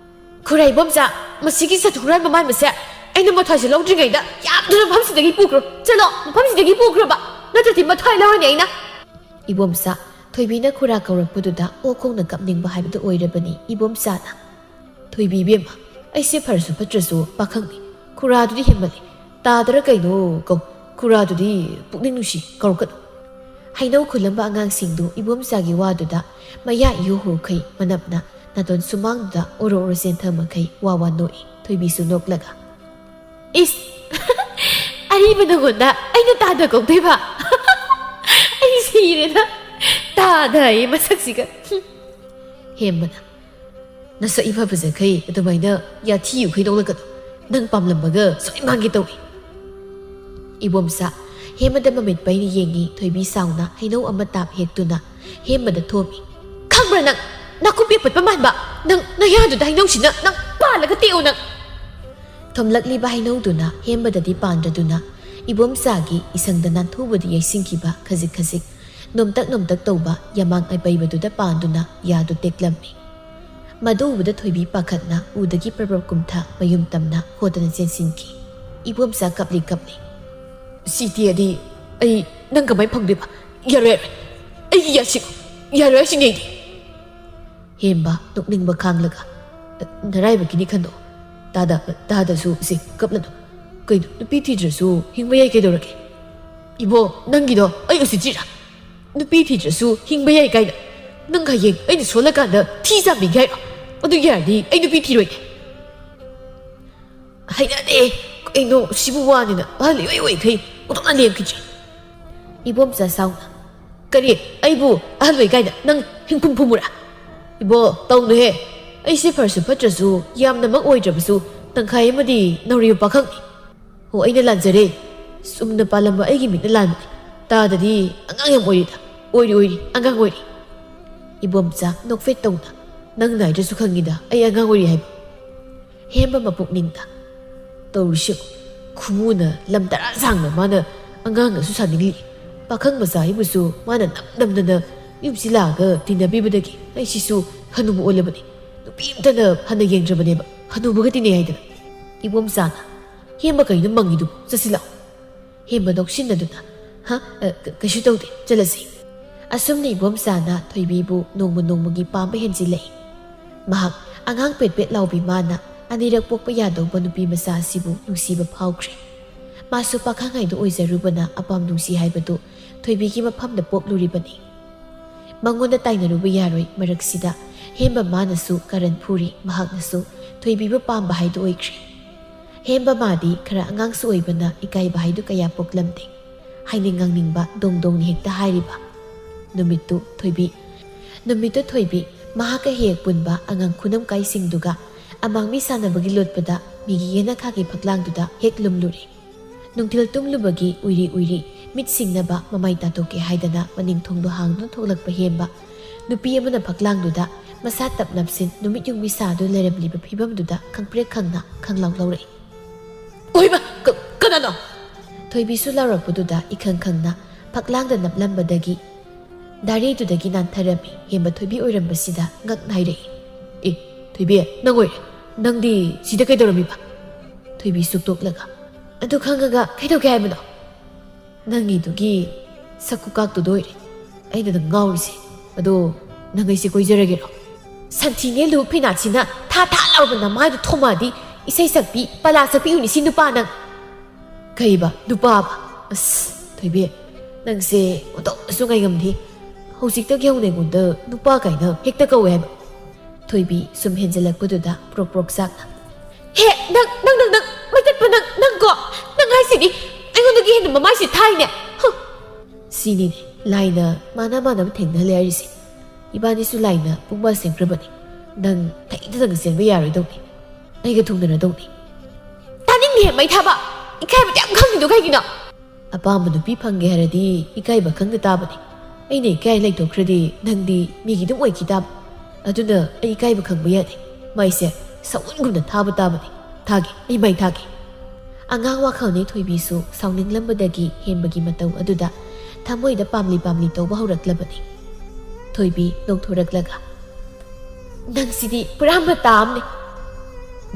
"ꯈꯨꯔꯥꯏ ꯏꯕꯣꯝꯆꯥ, ꯃꯁꯤꯒꯤ ꯁꯥꯊꯨ ꯍꯨꯔꯥꯟꯕ ꯃꯥꯟꯕꯁꯦ! ꯑꯩꯅ ꯃꯊ꯭ꯋꯥꯏꯁꯦ ꯂꯧꯗ꯭ꯔꯤꯉꯩꯗ ꯌꯥꯝꯗꯨꯅ ꯃꯐꯝꯁꯤꯗꯒꯤ ꯄꯨꯈ꯭ꯔꯣ! ꯆꯠꯂꯣ, ꯃꯐꯝꯁꯤꯗꯒꯤ ꯄꯨꯈ꯭ꯔꯣꯕ! ꯅꯠꯇ꯭ꯔꯗꯤ ꯃꯊ꯭ꯋꯥꯏ ꯂꯧꯔꯅꯤ ꯑꯩꯅ!" ꯏꯕꯣꯝꯆꯥ, ꯊꯣꯏꯕꯤꯅ ꯈꯨꯔꯥ ꯀꯧꯔꯛꯄꯗꯨꯗ ꯑꯣꯛ ꯈꯣꯡꯅ ꯀꯞꯅꯤꯡꯕ ꯍꯥꯏꯕꯗꯨ ꯑꯣꯏꯔꯕꯅꯤ ꯏꯕꯣꯝꯆꯥꯅ꯫ "ꯊꯣꯏꯕꯤ ꯏꯕꯦꯝꯃ, ꯑꯩꯁꯦ ꯐꯔꯁꯨ ꯐꯠꯇ꯭ꯔꯁꯨ ꯄꯥꯈꯪꯅꯤ꯫ ꯈꯨꯔꯥꯗꯨꯗꯤ ꯍꯦꯟꯃꯜꯂꯤ꯫ ꯇꯥꯗꯔ ꯀꯩꯅꯣ ꯀꯧ꯫ ꯈꯨꯔꯥꯗꯨꯗꯤ ꯄꯨꯛꯅꯤꯡ ꯅꯨꯡꯁꯤ ꯀꯧꯔꯛꯀꯅꯨ꯫" ꯍꯩꯅꯧ ꯈꯨꯜꯂꯝꯕ ꯑꯉꯥꯡꯁꯤꯡꯗꯨ ꯏꯕꯣꯝꯆꯥꯒꯤ ꯋꯥꯗꯨꯗ ꯃꯌꯥ ꯏꯍꯨ ꯍꯨꯈꯩ ꯃꯅꯞꯅ ꯅꯥꯇꯣꯟ ꯁꯨꯃꯥꯡꯗꯨꯗ ꯑꯣꯔꯣ ꯑꯣꯔꯣ ꯆꯦꯟꯊ ꯃꯈꯩ ꯋꯥ ꯋꯥ ꯅꯣꯛꯏ꯫ ꯊꯣꯏꯕꯤꯁꯨ ꯅꯣꯛꯂꯒ, "ꯏꯁ! ꯑꯔꯤꯕ ꯅꯉꯣꯟꯗ ꯑꯩꯅ ꯇꯥꯗ ꯀꯧꯗꯣꯏꯕ? ꯑꯩ ꯁꯤꯔꯦꯗ! ꯇꯥꯗ ꯑꯩ ꯃꯁꯛꯁꯤꯒ!" ꯍꯦꯝꯕꯅ, "ꯅꯁꯛ ꯏꯐ ꯐꯖꯈꯩ ꯑꯗꯨꯃꯥꯏꯅ ꯌꯥꯊꯤ ꯌꯨꯈꯩ ꯅꯣꯛꯂꯛꯀꯅꯨ꯫ ꯅꯪ ꯄꯥꯝꯂꯝꯕꯒ ꯁꯣꯏ ꯃꯥꯡꯒꯦ ꯇꯧꯏ꯫" ꯏꯕꯣꯝꯆꯥ ꯍꯦꯝꯕꯗ ꯃꯃꯤꯠ ꯄꯩꯅ ꯌꯦꯡꯉꯤ꯫ ꯊꯣꯏꯕꯤ ꯁꯥꯎꯅ ꯍꯩꯅꯧ ꯑꯃ ꯇꯥꯞ ꯍꯦꯛꯇꯨꯅ ꯍꯦꯝꯕꯗ ꯊꯣꯝꯃꯤ꯫ "ꯈꯪꯕ꯭ꯔꯥ ꯅꯪ? ꯅꯥꯀꯨꯞꯄꯤ ꯑꯄꯠꯄ ꯃꯥꯟꯕ! ꯅꯪ ꯅꯌꯥꯗꯨꯗ ꯍꯩꯅꯧꯁꯤꯅ ꯅꯪ ꯄꯥꯜꯂꯒ ꯇꯦꯛꯎ ꯅꯪ!" ꯊꯣꯝꯂꯛꯂꯤꯕ ꯍꯩꯅꯧꯗꯨꯅ ꯍꯦꯝꯕꯗꯗꯤ ꯄꯥꯟꯗ꯭ꯔꯗꯨꯅ ꯏꯕꯣꯝꯆꯥꯒꯤ ꯏꯁꯪꯗ ꯅꯥꯟꯊꯨꯕꯗ ꯌꯩꯁꯤꯟꯈꯤꯕ ꯈꯖꯤꯛ ꯈꯖꯤꯛ ꯅꯣꯝꯇꯛ ꯅꯣꯝꯇꯛ ꯇꯧꯕ ꯌꯥꯃꯥꯡ ꯑꯄꯩꯕꯗꯨꯗ ꯄꯥꯟꯗꯨꯅ ꯌꯥꯗꯨ ꯇꯦꯛꯂꯝꯃꯤ꯫ ꯃꯗꯨ ꯎꯕꯗ ꯊꯣꯏꯕꯤ ꯄꯥꯈꯠꯅ ꯎꯗꯒꯤ ꯄ꯭ꯔꯞ ꯄ꯭ꯔꯞ ꯀꯨꯝꯊ ꯃꯌꯨꯝ ꯇꯝꯅ ꯍꯣꯗꯅ ꯆꯦꯟꯁꯤꯟꯈꯤ꯫ ꯏꯕꯣꯝꯆꯥ ꯀꯞꯂꯤ ꯀꯞꯂꯤ꯫ "ꯁꯤ ꯇꯦꯛꯑꯗꯤ ꯑꯩ ꯅꯪ ꯀꯃꯥꯏ ꯐꯪꯗꯣꯏꯕ? ꯌꯥꯔꯣꯏ, ꯌꯥꯔꯣꯏ꯫ ꯑꯩꯒꯤ ꯌꯥꯁꯤꯡ ꯌꯥꯔꯣꯏ ꯍꯥꯏꯁꯤꯅꯦ ꯑꯩꯗꯤ꯫" ꯍꯦꯝꯕ ꯅꯣꯛꯅꯤꯡꯕ ꯈꯥꯡꯂꯒ, "ꯅꯔꯥꯏꯕꯛꯀꯤꯅꯤ ꯈꯟꯗꯣꯛꯑꯣ꯫ ꯇꯥꯗ, ꯇꯥꯗꯁꯨ ꯁꯦ ꯀꯞꯂꯅꯨ꯫ ꯀꯩꯅꯣ, ꯅꯨꯄꯤ ꯊꯤꯗ꯭ꯔꯁꯨ ꯍꯤꯡꯕ ꯌꯥꯏ ꯀꯩꯗꯧꯔꯒꯦ? ꯏꯕꯣ, ꯅꯪꯒꯤꯗꯣ ꯑꯩ ꯎꯁꯤꯠꯇ꯭ꯔꯤꯔꯥ? ꯅꯨꯄꯤ ꯊꯤꯗ꯭ꯔꯁꯨ ꯍꯤꯡꯕ ꯌꯥꯏ ꯀꯥꯏꯅ? ꯅꯪ ꯍꯌꯦꯡ ꯑꯩꯅ ꯁꯣꯜꯂꯀꯥꯟꯗ ꯊꯤ ꯆꯥꯝꯕꯤꯒꯦ ꯍꯥꯏꯔꯣ? ꯑꯗꯨ ꯌꯥꯔꯗꯤ ꯑꯩ ꯅꯨꯄꯤ ꯊꯤꯔꯣꯏꯒꯦ꯫" "ꯍꯩꯅꯗꯦ꯫ ꯀꯩꯅꯣ ꯁꯤꯕꯨ ꯋꯥꯅꯤꯅ ꯑꯍꯜ ꯏꯑꯣꯏ ꯑꯣꯏꯈꯩ ꯑꯣꯟꯊꯣꯛꯅ ꯂꯦꯝꯈꯤꯗ꯭ꯔꯦ꯫" ꯏꯕꯣꯝꯆꯥ ꯁꯥꯎꯅ꯫ "ꯀꯔꯤ? ꯑꯩꯕꯨ ꯑꯍꯜ ꯑꯣꯏ ꯀꯥꯏꯅ ꯅꯪ ꯍꯤꯡꯐꯨꯝ ꯐꯨꯝꯃꯨꯔꯥ?" "ꯏꯕꯣ, ꯇꯧꯅꯨꯍꯦ꯫ ꯑꯩꯁꯦ ꯐꯔꯁꯨ ꯐꯠꯇ꯭ꯔꯁꯨ ꯌꯥꯝꯅꯃꯛ ꯑꯣꯏꯗ꯭ꯔꯕꯁꯨ ꯇꯪꯈꯥꯏ ꯑꯃꯗꯤ ꯅꯧꯔꯤꯕ ꯄꯥꯈꯪꯅꯤ꯫" "ꯍꯣ, ꯑꯩꯅ ꯂꯥꯟꯖꯔꯦ꯫ ꯆꯨꯝꯅ ꯄꯥꯜꯂꯝꯕ ꯑꯩꯒꯤ ꯃꯤꯠꯅ ꯂꯥꯟꯕꯅꯤ꯫ ꯇꯥꯗꯗꯤ ꯑꯉꯥꯡ ꯌꯥꯝ ꯑꯣꯏꯔꯤꯗ꯫ ꯑꯣꯏꯔꯤ, ꯑꯣꯏꯔꯤ, ꯑꯉꯥꯡ ꯑꯣꯏꯔꯤ꯫" ꯏꯕꯣꯝꯆꯥ ꯅꯣꯛꯐꯦꯠ ꯇꯧꯅ, "ꯅꯪ ꯅꯥꯏꯗ꯭ꯔꯁꯨ ꯈꯪꯉꯤꯗ ꯑꯩ ꯑꯉꯥꯡ ꯑꯣꯏꯔꯤ ꯍꯥꯏꯕ꯫" ꯍꯦꯝꯕ ꯃꯄꯨꯛꯅꯤꯡꯗ, "ꯇꯧꯔꯤꯁꯤ ꯈꯨꯃꯨꯅ ꯂꯝ ꯇꯔꯥ ꯁꯥꯡꯅ ꯃꯥꯅ ꯑꯉꯥꯡꯅꯁꯨ ꯁꯥꯅꯤꯡꯂꯤ꯫ ꯄꯥꯈꯪ ꯃꯆꯥ ꯑꯩꯕꯨꯁꯨ ꯃꯥꯅ ꯅꯝ ꯅꯝꯗꯅ ꯌꯨꯝꯁꯤ ꯂꯥꯛꯑꯒ ꯇꯤꯟꯅꯕꯤꯕꯗꯒꯤ ꯑꯩꯁꯤꯁꯨ ꯍꯅꯨꯕ ꯑꯣꯜꯂꯕꯅꯤ꯫ ꯅꯨꯄꯤ ꯑꯝꯇꯅ ꯍꯟꯅ ꯌꯦꯡꯗ꯭ꯔꯕꯅꯦꯕ, ꯍꯅꯨꯕꯒ ꯇꯤꯟꯅꯩ ꯍꯥꯏꯗꯅ꯫" ꯏꯕꯣꯝꯆꯥꯅ, "ꯍꯦꯝꯕ, ꯀꯩꯅꯣ ꯃꯪꯉꯤꯗꯨꯕꯨ? ꯆꯠꯁꯤ ꯂꯥꯛꯑꯣ꯫" ꯍꯦꯝꯕ ꯅꯣꯛꯁꯤꯟꯅꯗꯨꯅ, "ꯍ? ꯑ, ꯀ-, ꯀꯩꯁꯨ ꯇꯧꯗꯦ, ꯆꯠꯂꯁꯤ꯫" ꯑꯁꯨꯝꯅ ꯏꯕꯣꯝꯆꯥꯅ ꯊꯣꯏꯕꯤꯕꯨ ꯅꯣꯡꯃ ꯅꯣꯡꯃꯒꯤ ꯄꯥꯝꯕ ꯍꯦꯟꯖꯤꯜꯂꯛꯏ꯫ ꯃꯍꯥꯛ ꯑꯉꯥꯡ ꯄꯦꯠ ꯄꯦꯠ ꯂꯥꯎꯕꯤ ꯃꯥꯅ ꯑꯅꯤꯔꯛ ꯄꯣꯛꯄ ꯌꯥꯗꯧꯕ ꯅꯨꯄꯤ ꯃꯆꯥ ꯑꯁꯤꯕꯨ ꯅꯨꯡꯁꯤꯕ ꯐꯥꯎꯈ꯭ꯔꯦ꯫ ꯃꯥꯁꯨ ꯄꯥꯈꯪ ꯍꯥꯏꯗꯣ ꯑꯣꯏꯖꯔꯨꯕꯅ ꯑꯄꯥꯝ ꯅꯨꯡꯁꯤ ꯍꯥꯏꯕꯗꯨ ꯊꯣꯏꯕꯤꯒꯤ ꯃꯐꯝꯗ ꯄꯣꯛꯂꯨꯔꯤꯕꯅꯤ꯫ ꯃꯉꯣꯟꯗ ꯇꯥꯏꯅꯔꯨꯕ ꯌꯥꯔꯣꯏ꯫ ꯃꯔꯛꯁꯤꯗ ꯍꯦꯝꯕ ꯃꯥꯅꯁꯨ ꯀꯔꯟ ꯐꯨꯔꯤ, ꯃꯍꯥꯛꯅꯁꯨ ꯊꯣꯏꯕꯤꯕꯨ ꯄꯥꯝꯕ ꯍꯥꯏꯗꯨ ꯑꯣꯏꯈ꯭ꯔꯦ꯫ ꯍꯦꯝꯕ ꯃꯥꯗꯤ ꯈꯔ ꯑꯉꯥꯡꯁꯨ ꯑꯣꯏꯕꯅ ꯏꯀꯥꯏꯕ ꯍꯥꯏꯗꯨ ꯀꯌꯥ ꯄꯣꯛꯂꯝꯗꯦ꯫ ꯍꯥꯏꯅꯤꯡ ꯉꯥꯡꯅꯤꯡꯕ ꯗꯣꯡ ꯗꯣꯡꯅꯤ ꯍꯦꯛꯇ ꯍꯥꯏꯔꯤꯕ꯫ ꯅꯨꯃꯤꯠꯇꯨ ꯊꯣꯏꯕꯤ, ꯅꯨꯃꯤꯠꯇꯨ ꯊꯣꯏꯕꯤ ꯃꯍꯥꯛꯀ ꯍꯦꯛ ꯍꯦꯛ ꯄꯨꯟꯕ ꯑꯉꯥꯡ ꯈꯨꯅꯝꯀꯥꯏꯁꯤꯡꯗꯨꯒ ꯑꯃꯥꯡꯕꯤ ꯁꯥꯟꯅꯕꯒꯤ ꯂꯣꯠꯄꯗ ꯃꯤꯒꯤ ꯌꯦꯅꯈꯥꯒꯤ ꯐꯛꯂꯥꯡꯗꯨꯗ ꯍꯦꯛ ꯂꯨꯝꯂꯨꯔꯦ꯫ ꯅꯨꯡꯊꯤꯜ ꯇꯨꯝꯂꯨꯕꯒꯤ ꯎꯏꯔꯤ ꯎꯏꯔꯤ ꯃꯤꯠ ꯁꯤꯡꯅꯕ ꯃꯃꯥꯏ ꯇꯥꯊꯣꯛꯀꯦ ꯍꯥꯏꯗꯅ ꯃꯅꯤꯡ ꯊꯣꯡꯗꯣ ꯍꯥꯡꯗꯨꯅ ꯊꯣꯛꯂꯛꯄ ꯍꯦꯝꯕ ꯅꯨꯄꯤ ꯑꯃꯅ ꯐꯛꯂꯥꯡꯗꯨꯗ ꯃꯁꯥ ꯇꯞ ꯅꯞꯁꯤꯟ ꯅꯨꯃꯤꯠ ꯌꯨꯡꯕꯤ ꯁꯥꯗꯨꯅ ꯂꯩꯔꯝꯂꯤꯕ ꯐꯤꯕꯝꯗꯨꯗ ꯈꯪꯄ꯭ꯔꯦꯛ ꯈꯪꯅ ꯈꯪꯂꯥꯎ ꯂꯧꯔꯛꯏ꯫ "ꯑꯣꯏꯃ! ꯀ-, ꯀꯅꯥꯅꯣ?" ꯊꯣꯏꯕꯤꯁꯨ ꯂꯥꯎꯔꯛꯄꯗꯨꯗ ꯏꯈꯪ ꯈꯪꯅ ꯐꯛꯂꯥꯡꯗ ꯅꯞꯂꯝꯕꯗꯒꯤ ꯗꯥꯔꯤꯗꯨꯗꯒꯤ ꯅꯥꯟꯊꯔꯝꯃꯤ꯫ ꯍꯦꯝꯕ ꯊꯣꯏꯕꯤ ꯑꯣꯏꯔꯝꯕꯁꯤꯗ ꯉꯛ ꯅꯥꯏꯔꯛꯏ꯫ "ꯑꯦ, "ꯊꯣꯏꯕꯤ, ꯅꯪ ꯑꯣꯏꯔꯦ꯫ ꯅꯪꯗꯤ ꯁꯤꯗ ꯀꯩꯗꯧꯔꯝꯃꯤꯕ?" ꯊꯣꯏꯕꯤ ꯁꯨꯛꯇꯣꯛꯂꯒ, "ꯑꯗꯨ ꯈꯪꯉꯒ ꯀꯩꯗꯧꯒꯦ ꯍꯥꯏꯕꯅꯣ? ꯅꯪꯒꯤꯗꯨꯒꯤ ꯁꯛ ꯈꯨꯀꯥꯛꯇꯨꯗ ꯑꯣꯏꯔꯦ ꯑꯩꯅ ꯅꯪ ꯉꯥꯎꯔꯤꯁꯦ꯫ ꯑꯗꯣ ꯅꯪ ꯑꯩꯁꯦ ꯀꯣꯏꯖꯔꯒꯦꯔꯣ?" "ꯁꯟꯊꯤ ꯅꯦꯜꯂꯨ ꯐꯤꯅꯥꯠꯁꯤꯅ ꯊꯥ ꯊꯥ ꯂꯥꯎꯔꯕ ꯅꯃꯥꯏꯗꯣ ꯊꯣꯝꯃꯛꯑꯗꯤ ꯏꯁꯩ ꯁꯛꯄꯤ, ꯄꯂꯥ ꯁꯛꯄꯤ ꯑꯣꯏꯅꯤ ꯁꯤ ꯅꯨꯄꯥ ꯅꯪ!" "ꯀꯩꯕ? ꯅꯨꯄꯥꯕ? ꯑꯁ, ꯊꯣꯏꯕꯤ, ꯅꯪꯁꯦ ꯑꯣꯟꯊꯣꯛꯅꯁꯨ ꯉꯥꯏꯉꯝꯗꯦ꯫ ꯍꯧꯖꯤꯛꯇꯒꯤ ꯍꯧꯅ ꯑꯩꯉꯣꯟꯗ ꯅꯨꯄꯥ ꯀꯥꯏꯅ ꯍꯦꯛꯇ ꯀꯧꯋꯦ ꯍꯥꯏꯕ?" ꯊꯣꯏꯕꯤ ꯁꯨꯝ ꯍꯦꯟꯖꯜꯂꯛꯄꯗꯨꯗ ꯄ꯭ꯔꯣꯛ ꯄ꯭ꯔꯣꯛ ꯆꯥꯛꯅ, "ꯍꯦ, ꯅꯪ, ꯅꯪ, ꯅꯪ, ꯅꯪ, ꯃꯩ ꯇꯠꯄ ꯅꯪ, ꯅꯪ ꯀꯣ? ꯅꯪ ꯍꯥꯏꯁꯤꯗꯤ ꯑꯩꯉꯣꯟꯗꯒꯤ ꯍꯦꯟꯅ ꯃꯃꯥꯏꯁꯤ ꯊꯥꯏꯅꯦ꯫ ꯍꯨꯝ!" "ꯁꯤꯅꯤꯅꯦ ꯂꯥꯏꯅ ꯃꯥꯅ ꯃꯥꯅꯕ ꯊꯦꯡꯅꯍꯜꯂꯦ ꯍꯥꯏꯔꯤꯁꯦ꯫ ꯏꯕꯥꯅꯤꯁꯨ ꯂꯥꯏꯅ ꯄꯨꯡꯕꯥ ꯁꯦꯝꯈ꯭ꯔꯕꯅꯤ꯫ ꯅꯪ ꯊꯩꯗꯅꯒ ꯆꯦꯟꯕ ꯌꯥꯔꯣꯏꯗꯧꯅꯤ꯫ ꯑꯩꯒ ꯊꯨꯡꯅꯔꯗꯧꯅꯤ꯫" "ꯇꯥꯅꯤꯡꯗꯦ ꯃꯩ ꯊꯥꯕ! ꯏꯀꯥꯏꯕꯗꯤ ꯌꯥꯝ ꯈꯪꯉꯤꯗꯣ ꯀꯩꯒꯤꯅꯣ?" "ꯑꯄꯥꯝꯕ ꯅꯨꯄꯤ ꯐꯪꯒꯦ ꯍꯥꯏꯔꯗꯤ ꯏꯀꯥꯏꯕ ꯈꯪꯗ ꯇꯥꯕꯅꯤ꯫ ꯑꯩꯅ ꯏꯀꯥꯏ ꯂꯩꯊꯣꯛꯈ꯭ꯔꯗꯤ ꯅꯪꯗꯤ ꯃꯤꯒꯤ ꯑꯗꯨꯝ ꯑꯣꯏꯈꯤ ꯇꯥꯕ꯫ ꯑꯗꯨꯅ ꯑꯩ ꯏꯀꯥꯏꯕ ꯈꯪꯕ ꯌꯥꯗꯦ꯫ ꯃꯩꯁꯦ ꯁꯎꯟꯒꯨꯝꯅ ꯊꯥꯕ ꯇꯥꯕꯅꯤ꯫ ꯊꯥꯒꯦ, ꯑꯩ ꯃꯩ ꯊꯥꯒꯦ꯫" ꯑꯉꯥꯡ ꯋꯥꯈꯜꯅꯤ ꯊꯣꯏꯕꯤꯁꯨ ꯁꯥꯎꯅꯤꯡꯂꯝꯕꯗꯒꯤ ꯍꯦꯝꯕꯒꯤ ꯃꯇꯧ ꯑꯗꯨꯗ ꯊꯃꯣꯏꯗ ꯄꯥꯝꯂꯤ ꯄꯥꯝꯂꯤ ꯇꯧꯕ ꯍꯧꯔꯛꯂꯕꯅꯤ꯫ ꯊꯣꯏꯕꯤ ꯅꯣꯛꯊꯣꯔꯛꯂꯒ, "ꯅꯪꯁꯤꯗꯤ ꯄꯨꯔꯥ ꯃꯇꯥ ꯑꯃꯅꯤ꯫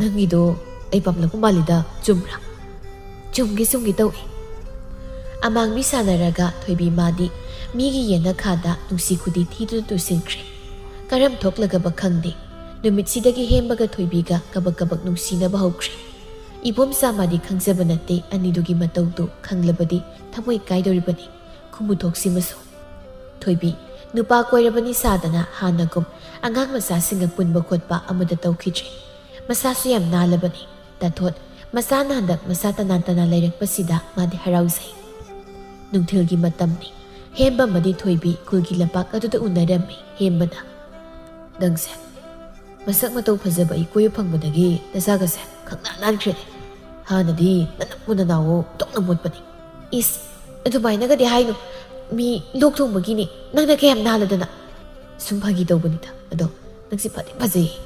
ꯅꯪꯒꯤꯗꯣ ꯑꯩ ꯄꯥꯝꯂꯛꯄ ꯃꯥꯜꯂꯤꯗ, ꯆꯨꯝꯕ꯭ꯔꯥ?" "ꯆꯨꯝꯒꯦ ꯆꯨꯝꯒꯦ ꯇꯧꯏ꯫" ꯑꯃꯥꯡꯕꯤ ꯁꯥꯟꯅꯔꯒ ꯊꯣꯏꯕꯤ ꯃꯥꯗꯤ ꯃꯤꯒꯤ ꯌꯦꯅꯈꯥꯗ ꯅꯨꯡꯁꯤ ꯈꯨꯗꯤ ꯊꯤꯗꯨꯅ ꯇꯨꯁꯤꯟꯈ꯭ꯔꯦ꯫ ꯀꯔꯝ ꯊꯣꯛꯂꯒꯕ ꯈꯪꯗꯦ, ꯅꯨꯃꯤꯠꯁꯤꯗꯒꯤ ꯍꯦꯝꯕꯒ ꯊꯣꯏꯕꯤꯒ ꯀꯕꯛ ꯀꯕꯛ ꯅꯨꯡꯁꯤꯅꯕ ꯍꯧꯈ꯭ꯔꯦ꯫ ꯏꯕꯣꯝꯆꯥ ꯃꯥꯗꯤ ꯈꯪꯖꯕ ꯅꯠꯇꯦ, ꯑꯅꯤꯗꯨꯒꯤ ꯃꯇꯧꯗꯨ ꯈꯪꯂꯕꯗꯤ ꯊꯃꯣꯏ ꯀꯥꯏꯗꯧꯔꯤꯕꯅꯤ꯫ ꯈꯨꯝꯃꯨꯊꯣꯛꯁꯤꯃꯁꯨ꯫ ꯊꯣꯏꯕꯤ, ꯅꯨꯄꯥ ꯀꯣꯏꯔꯕꯅꯤ ꯁꯥꯗꯅ ꯍꯥꯟꯅꯒꯨꯝ ꯑꯉꯥꯡ ꯃꯆꯥꯁꯤꯡꯒ ꯄꯨꯟꯕ ꯈꯣꯠꯄ ꯑꯃꯠꯇ ꯇꯧꯈꯤꯗ꯭ꯔꯦ꯫ ꯃꯁꯥꯁꯨ ꯌꯥꯝ ꯅꯥꯜꯂꯕꯅꯤ꯫ ꯇꯥꯊꯣꯠ, ꯃꯁꯥꯅ ꯍꯟꯗꯛ ꯃꯁꯥ ꯇꯅꯥꯟ ꯇꯅꯥꯟ ꯂꯩꯔꯛꯄꯁꯤꯗ ꯃꯥꯗꯤ ꯍꯔꯥꯎꯖꯩ꯫ ꯅꯨꯡꯊꯤꯜꯒꯤ ꯃꯇꯝꯅꯤ꯫ ꯍꯦꯝꯕ ꯑꯃꯗꯤ ꯊꯣꯏꯕꯤ ꯈꯨꯜꯒꯤ ꯂꯝꯄꯥꯛ ꯑꯗꯨꯗ ꯎꯅꯔꯝꯃꯤ꯫ ꯍꯦꯝꯕꯅ, "ꯅꯪꯁꯦ ꯃꯁꯛ ꯃꯇꯧ ꯐꯖꯕ ꯑꯩ ꯀꯣꯏꯕ ꯐꯪꯕꯗꯒꯤ ꯅꯁꯥꯒꯁꯦ ꯈꯪꯅꯥ ꯅꯥꯟꯈ꯭ꯔꯦꯅꯦ꯫ ꯍꯥꯟꯅꯗꯤ ꯅꯅꯞꯄꯨ ꯅꯅꯥꯎꯋꯣ ꯑꯣꯟꯊꯣꯛꯅ ꯃꯣꯠꯄꯅꯤ꯫" "ꯏꯁ, ꯑꯗꯨꯃꯥꯏꯅꯒꯗꯤ ꯍꯥꯏꯅꯨ꯫ ꯃꯤ ꯂꯣꯛ ꯊꯨꯡꯕꯒꯤꯅꯤ꯫ ꯅꯪꯅ ꯀꯌꯥꯝ ꯅꯥꯜꯂꯗꯅ꯫" "ꯁꯨꯝ ꯐꯥꯒꯤ ꯇꯧꯕꯅꯤꯗ꯫ ꯑꯗꯣ ꯅꯪꯁꯦ ꯐꯗꯤ ꯐꯖꯩꯌꯦ꯫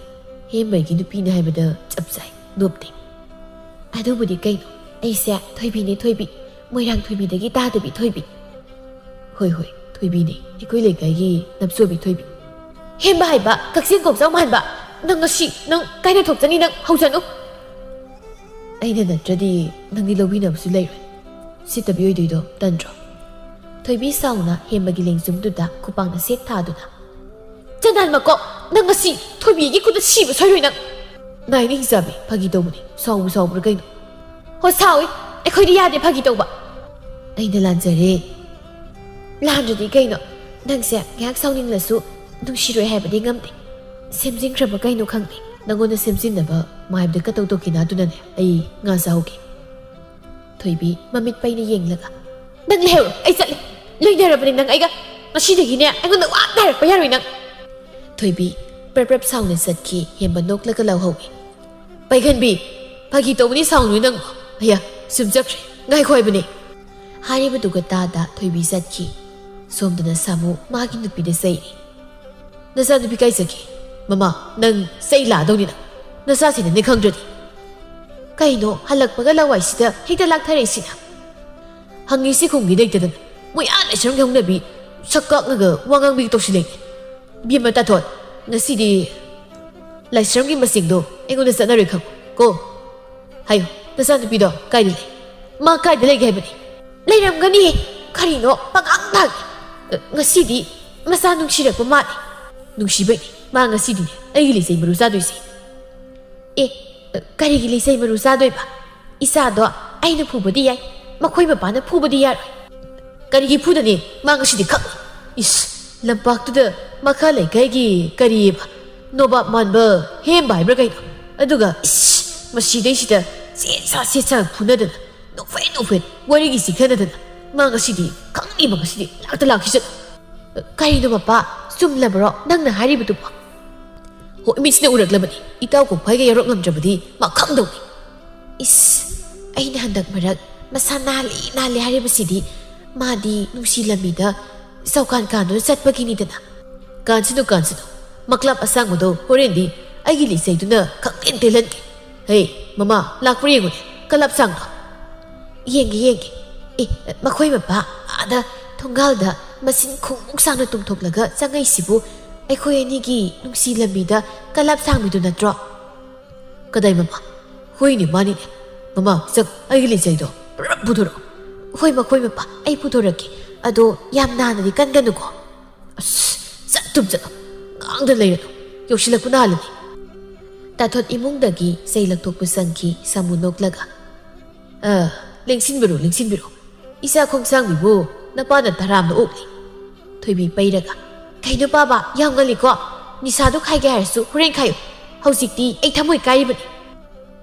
ꯍꯦꯝꯕꯩꯒꯤ ꯅꯨꯄꯤꯅꯤ ꯍꯥꯏꯕꯗ ꯆꯞ ꯆꯥꯏ, ꯅꯣꯞꯇꯦ꯫" "ꯑꯗꯨꯕꯨꯗꯤ ꯀꯩꯅꯣ, ꯑꯩꯁꯦ ꯊꯣꯏꯕꯤꯅꯦ, ꯊꯣꯏꯕꯤ꯫ ꯃꯣꯏꯔꯥꯡ ꯊꯣꯏꯕꯤꯗꯒꯤ ꯇꯥꯗꯕꯤ ꯊꯣꯏꯕꯤ꯫" "ꯍꯣꯏ, ꯍꯣꯏ, ꯊꯣꯏꯕꯤꯅꯦ, ꯑꯩꯈꯣꯏ ꯂꯩꯀꯥꯏꯒꯤ ꯅꯞꯆꯣꯕꯤ ꯊꯣꯏꯕꯤ꯫" "ꯍꯦꯝꯕ ꯍꯥꯏꯕ, ꯀꯛꯆꯤꯡ ꯀꯣꯛꯆꯥꯎ ꯃꯥꯟꯕ, ꯅꯪ ꯉꯁꯤ ꯅꯪ ꯀꯥꯏꯅ ꯊꯣꯛꯆꯅꯤ, ꯅꯪ ꯍꯧꯖꯅꯨ꯫ ꯑꯩꯅ ꯅꯠꯇ꯭ꯔꯗꯤ ꯅꯪꯗꯤ ꯂꯧꯕꯤꯅꯕꯁꯨ ꯂꯩꯔꯣꯏ꯫ ꯁꯤꯠꯇꯕꯤ ꯑꯣꯏꯗꯣꯏꯗꯣ ꯇꯟꯗ꯭ꯔꯣ? ꯊꯣꯏꯕꯤ ꯁꯥꯎꯅ ꯍꯦꯝꯕꯒꯤ ꯂꯦꯡꯖꯨꯝꯗꯨꯗ ꯈꯨꯄꯥꯛꯅ ꯁꯦꯠ ꯊꯥꯗꯨꯅ, "ꯆꯟꯗꯥꯟ ꯃꯀꯣꯛ, ꯅꯪ ꯉꯁꯤ ꯊꯣꯏꯕꯤꯒꯤ ꯈꯨꯠꯇ ꯁꯤꯕ ꯁꯣꯏꯔꯣꯏ ꯅꯪ!" "ꯅꯥꯏꯅꯤꯡ ꯆꯥꯕꯤ, ꯐꯥꯒꯤ ꯇꯧꯕꯅꯤ, ꯁꯥꯎꯕꯨ ꯁꯥꯎꯕ꯭ꯔꯥ ꯀꯩꯅꯣ?" "ꯍꯣ, ꯁꯥꯎꯏ, ꯑꯩꯈꯣꯏꯗꯤ ꯌꯥꯗꯦ ꯐꯥꯒꯤ ꯇꯧꯕ꯫" "ꯑꯩꯅ ꯂꯥꯟꯖꯔꯦ꯫" "ꯂꯥꯟꯗ꯭ꯔꯗꯤ ꯀꯩꯅꯣ? ꯅꯪꯁꯦ ꯉꯥꯏꯍꯥꯛ ꯁꯥꯎꯅꯤꯡꯂꯁꯨ ꯅꯨꯡꯁꯤꯔꯣꯏ ꯍꯥꯏꯕꯗꯤ ꯉꯝꯗꯦ꯫ ꯁꯦꯝꯖꯤꯟꯈ꯭ꯔꯕ ꯀꯩꯅꯣ ꯈꯪꯗꯦ꯫ ꯅꯪꯉꯣꯟꯗ ꯁꯦꯝꯖꯤꯟꯅꯕ ꯃꯥꯏꯕꯗ ꯀꯇꯧ ꯇꯧꯈꯤꯅ ꯑꯗꯨꯅꯅꯦ ꯑꯩ ꯉꯥ ꯆꯥꯍꯧꯒꯦ꯫" ꯊꯣꯏꯕꯤ ꯃꯃꯤꯠ ꯄꯩꯅ ꯌꯦꯡꯂꯒ, "ꯅꯪ ꯂꯩꯍꯧꯔꯣ, ꯑꯩ ꯆꯠꯂꯦ꯫ ꯂꯣꯏꯅꯔꯕꯅꯤ ꯅꯪ ꯑꯩꯒ꯫ ꯉꯁꯤꯗꯒꯤꯅꯦ ꯑꯩꯉꯣꯟꯗ ꯋꯥ ꯑꯝꯇ ꯍꯥꯏꯔꯛꯄ ꯌꯥꯔꯣꯏ ꯅꯪ꯫" ꯊꯣꯏꯕꯤ ꯄ꯭ꯔꯞ ꯄ꯭ꯔꯞ ꯁꯥꯎꯅ ꯆꯠꯈꯤ꯫ ꯍꯦꯝꯕ ꯅꯣꯛꯂꯒ ꯂꯧꯍꯧꯏ꯫ "ꯄꯩꯒꯟꯕꯤ, ꯐꯥꯒꯤ ꯇꯧꯕꯅꯤ, ꯁꯥꯎꯅꯨ ꯅꯪ꯫ ꯑꯌꯥ, ꯁꯨꯝ ꯆꯠꯈ꯭ꯔꯦ꯫ ꯉꯥꯏꯈꯣ ꯍꯥꯏꯕꯅꯦ꯫" ꯍꯥꯏꯔꯤꯕꯗꯨꯒ ꯇꯥꯗ ꯊꯣꯏꯕꯤ ꯆꯠꯈꯤ꯫ ꯁꯣꯝꯗꯅ ꯁꯥꯃꯨ ꯃꯥꯒꯤ ꯅꯨꯄꯤꯗ ꯆꯩꯔꯤ꯫ "ꯅꯆꯥꯅꯨꯄꯤ ꯀꯥꯏ ꯆꯠꯈꯤ? ꯃꯃꯥ, ꯅꯪ ꯆꯩ ꯂꯥꯛꯑꯗꯧꯅꯤ ꯅꯪ꯫ ꯅꯆꯥꯁꯤꯅꯅꯦ ꯈꯪꯗ꯭ꯔꯗꯤ꯫" "ꯀꯩꯅꯣ ꯍꯜꯂꯛꯄꯒ ꯂꯋꯥꯏꯁꯤꯗ ꯍꯦꯛꯇ ꯂꯥꯛꯊꯔꯛꯏꯁꯤꯅ?" "ꯍꯪꯉꯤꯁꯤ ꯈꯨꯝꯒꯤ ꯂꯩꯇꯗꯅ꯫ ꯃꯣꯏ ꯑꯥ ꯂꯥꯏꯁ꯭ꯔꯝꯒꯤ ꯍꯧꯅꯕꯤ ꯁꯛ ꯀꯥꯛꯂꯒ ꯋꯥ ꯉꯥꯡꯕꯤꯒ ꯇꯧꯁꯤꯜꯂꯛꯏ꯫ ꯏꯕꯦꯝꯃ ꯇꯥꯊꯣꯠ, ꯉꯁꯤꯗꯤ ꯂꯥꯏꯁ꯭ꯔꯝꯒꯤ ꯃꯁꯤꯡꯗꯣ ꯑꯩꯉꯣꯟꯗ ꯆꯠꯅꯔꯣꯏ ꯈꯪꯉꯨ ꯀꯣ꯫ ꯍꯥꯏꯌꯨ, ꯅꯆꯥꯅꯨꯄꯤꯗꯣ ꯀꯥꯏꯗ ꯂꯩ? ꯃꯥ ꯀꯥꯏꯗ ꯂꯩꯒꯦ ꯍꯥꯏꯕꯅꯤ?" "ꯂꯩꯔꯝꯒꯅꯤ꯫ ꯀꯔꯤꯅꯣ ꯄꯉꯥꯡ ꯉꯥꯡꯉꯤ꯫ ꯉꯁꯤꯗꯤ ꯃꯆꯥ ꯅꯨꯡꯁꯤꯔꯛꯄ ꯃꯥꯜꯂꯤ꯫" "ꯅꯨꯡꯁꯤꯕꯩꯅꯤ꯫ ꯃꯥ ꯉꯁꯤꯗꯤꯅꯦ ꯑꯩꯒꯤ ꯂꯤꯆꯩ ꯃꯔꯨ ꯆꯥꯗꯣꯏꯁꯦ꯫" "ꯑꯦ, ꯀꯔꯤꯒꯤ ꯂꯤꯆꯩ ꯃꯔꯨ ꯆꯥꯗꯣꯏꯕ? ꯏꯆꯥꯗꯣ ꯑꯩꯅ ꯐꯨꯕꯗꯤ ꯌꯥꯏ, ꯃꯈꯣꯏ ꯃꯄꯥꯅ ꯐꯨꯕꯗꯤ ꯌꯥꯔꯣꯏ꯫" "ꯀꯔꯤꯒꯤ ꯐꯨꯗꯅꯤ? ꯃꯥ ꯉꯁꯤꯗꯤ ꯈꯛ꯫ ꯏꯁ, ꯂꯝꯄꯥꯛꯇꯨꯗ ꯃꯈꯥ ꯂꯩꯀꯥꯏꯒꯤ ꯀꯔꯤꯑꯕ, ꯅꯣꯕꯥꯞ ꯃꯥꯟꯕ ꯍꯦꯝꯕ ꯍꯥꯏꯕ꯭ꯔꯥ ꯀꯩꯅꯣ? ꯑꯗꯨꯒ ꯏꯁ, ꯃꯁꯤꯗꯩꯁꯤꯗ ꯆꯦꯠ ꯁꯥ ꯆꯦꯠ ꯁꯥ ꯐꯨꯅꯗꯅ, ꯅꯣꯛꯐꯦꯠ ꯅꯣꯛꯐꯦꯠ ꯋꯥꯔꯤꯒꯤ ꯆꯤꯡꯊꯅꯗꯅ, ꯃꯥ ꯉꯁꯤꯗꯤ ꯈꯪꯅꯤꯕ, ꯉꯁꯤꯗꯤ ꯂꯥꯛꯇ ꯂꯥꯛꯈꯤꯁꯅꯨ꯫" "ꯀꯔꯤꯅꯣ ꯃꯄꯥ, ꯆꯨꯝꯂꯕ꯭ꯔꯣ ꯅꯪꯅ ꯍꯥꯏꯔꯤꯕꯗꯨꯕꯣ?" "ꯍꯣ, ꯃꯤꯠꯁꯤꯅ ꯎꯔꯛꯂꯕꯅꯤ꯫ ꯏꯇꯥꯎ ꯀꯣꯡꯐꯥꯏꯒ ꯌꯥꯎꯔꯛꯂꯝꯗ꯭ꯔꯕꯗꯤ ꯃꯥ ꯈꯪꯗꯧꯅꯤ꯫" "ꯏꯁ, ꯑꯩꯅ ꯍꯟꯗꯛ ꯃꯔꯛ ꯃꯁꯥ ꯅꯥꯜꯂꯤ ꯅꯥꯜꯂꯤ ꯍꯥꯏꯔꯤꯕꯁꯤꯗꯤ ꯃꯥꯗꯤ ꯅꯨꯡꯁꯤ ꯂꯝꯕꯤꯗ ꯆꯧꯀꯥꯟ ꯀꯥꯟꯗꯨꯅ ꯆꯠꯄꯒꯤꯅꯤꯗꯅ꯫" "ꯀꯥꯟꯁꯤꯅꯨ, ꯀꯥꯟꯁꯤꯅꯨ꯫ ꯃꯀ꯭ꯂꯥꯞ ꯑꯁꯥꯡꯕꯗꯣ ꯍꯣꯔꯦꯟꯗꯤ ꯑꯩꯒꯤ ꯂꯤꯆꯩꯗꯨꯅ ꯈꯪꯇꯦꯟ ꯇꯦꯜꯍꯟꯒꯦ꯫ ꯍꯦ, ꯃꯃꯥ, ꯂꯥꯛꯄ꯭ꯔꯥ ꯌꯦꯡꯉꯨꯅꯦ, ꯀꯂꯥꯞꯁꯥꯡꯗꯣ꯫" "ꯌꯦꯡꯒꯦ, ꯌꯦꯡꯒꯦ꯫ ꯑꯦ, ꯃꯈꯣꯏ ꯃꯄꯥ ꯑꯥꯗ ꯊꯣꯡꯒꯥꯜꯗ ꯃꯆꯤꯟ ꯈꯣꯡꯃꯨꯛ ꯁꯥꯡꯅ ꯇꯨꯝꯊꯣꯛꯂꯒ ꯆꯪꯉꯛꯏꯁꯤꯕꯨ ꯑꯩꯈꯣꯏ ꯑꯅꯤꯒꯤ ꯅꯨꯡꯁꯤ ꯂꯝꯕꯤꯗ ꯀꯂꯞ ꯁꯥꯡꯕꯤꯗꯨ ꯅꯠꯇ꯭ꯔꯣ? ꯀꯗꯥꯏ ꯃꯃꯥ? ꯍꯣꯏꯅꯦ, ꯃꯥꯅꯤꯅꯦ꯫ ꯃꯃꯥ, ꯆꯪ, ꯑꯩꯒꯤ ꯂꯤꯆꯩꯗꯣ ꯄꯨꯔꯞ ꯄꯨꯊꯣꯔꯛꯑꯣ꯫ ꯍꯣꯏ, ꯃꯈꯣꯏ ꯃꯄꯥ, ꯑꯩ ꯄꯨꯊꯣꯔꯛꯀꯦ꯫ ꯑꯗꯣ ꯌꯥꯝ ꯅꯥꯟꯅꯗꯤ ꯀꯟꯒꯅꯨꯀꯣ꯫ ꯑꯁ, ꯆꯠꯇꯨꯝ ꯆꯠꯂꯣ꯫ ꯉꯥꯡꯗ ꯂꯩꯔꯅꯨ꯫ ꯌꯧꯁꯤꯜꯂꯛꯄꯅ ꯍꯥꯜꯂꯅꯤ꯫ ꯇꯥꯊꯣꯠ ꯏꯃꯨꯡꯗꯒꯤ ꯆꯩ ꯂꯧꯊꯣꯛꯄ ꯆꯪꯈꯤ, ꯁꯥꯃꯨ ꯅꯣꯛꯂꯒ꯫ "ꯑ, ꯂꯦꯡꯁꯤꯟꯕꯤꯔꯣ, ꯂꯦꯡꯁꯤꯟꯕꯤꯔꯣ꯫ ꯏꯆꯥ ꯈꯣꯡꯁꯥꯡꯕꯤꯕꯨ ꯅꯄꯥꯅ ꯇꯔꯥꯝꯅ ꯑꯣꯛꯂꯤ꯫" ꯊꯣꯏꯕꯤ ꯄꯩꯔꯒ, "ꯀꯩꯅꯣ ꯄꯥꯕ, ꯌꯥꯝ ꯉꯜꯂꯤꯀꯣ꯫ ꯅꯤꯁꯥꯗꯣ ꯈꯥꯏꯒꯦ ꯍꯥꯏꯔꯁꯨ ꯍꯣꯔꯦꯟ ꯈꯥꯏꯌꯨ꯫ ꯍꯧꯖꯤꯛꯇꯤ ꯑꯩ ꯊꯃꯣꯏ ꯀꯥꯏꯔꯤꯕꯅꯤ꯫"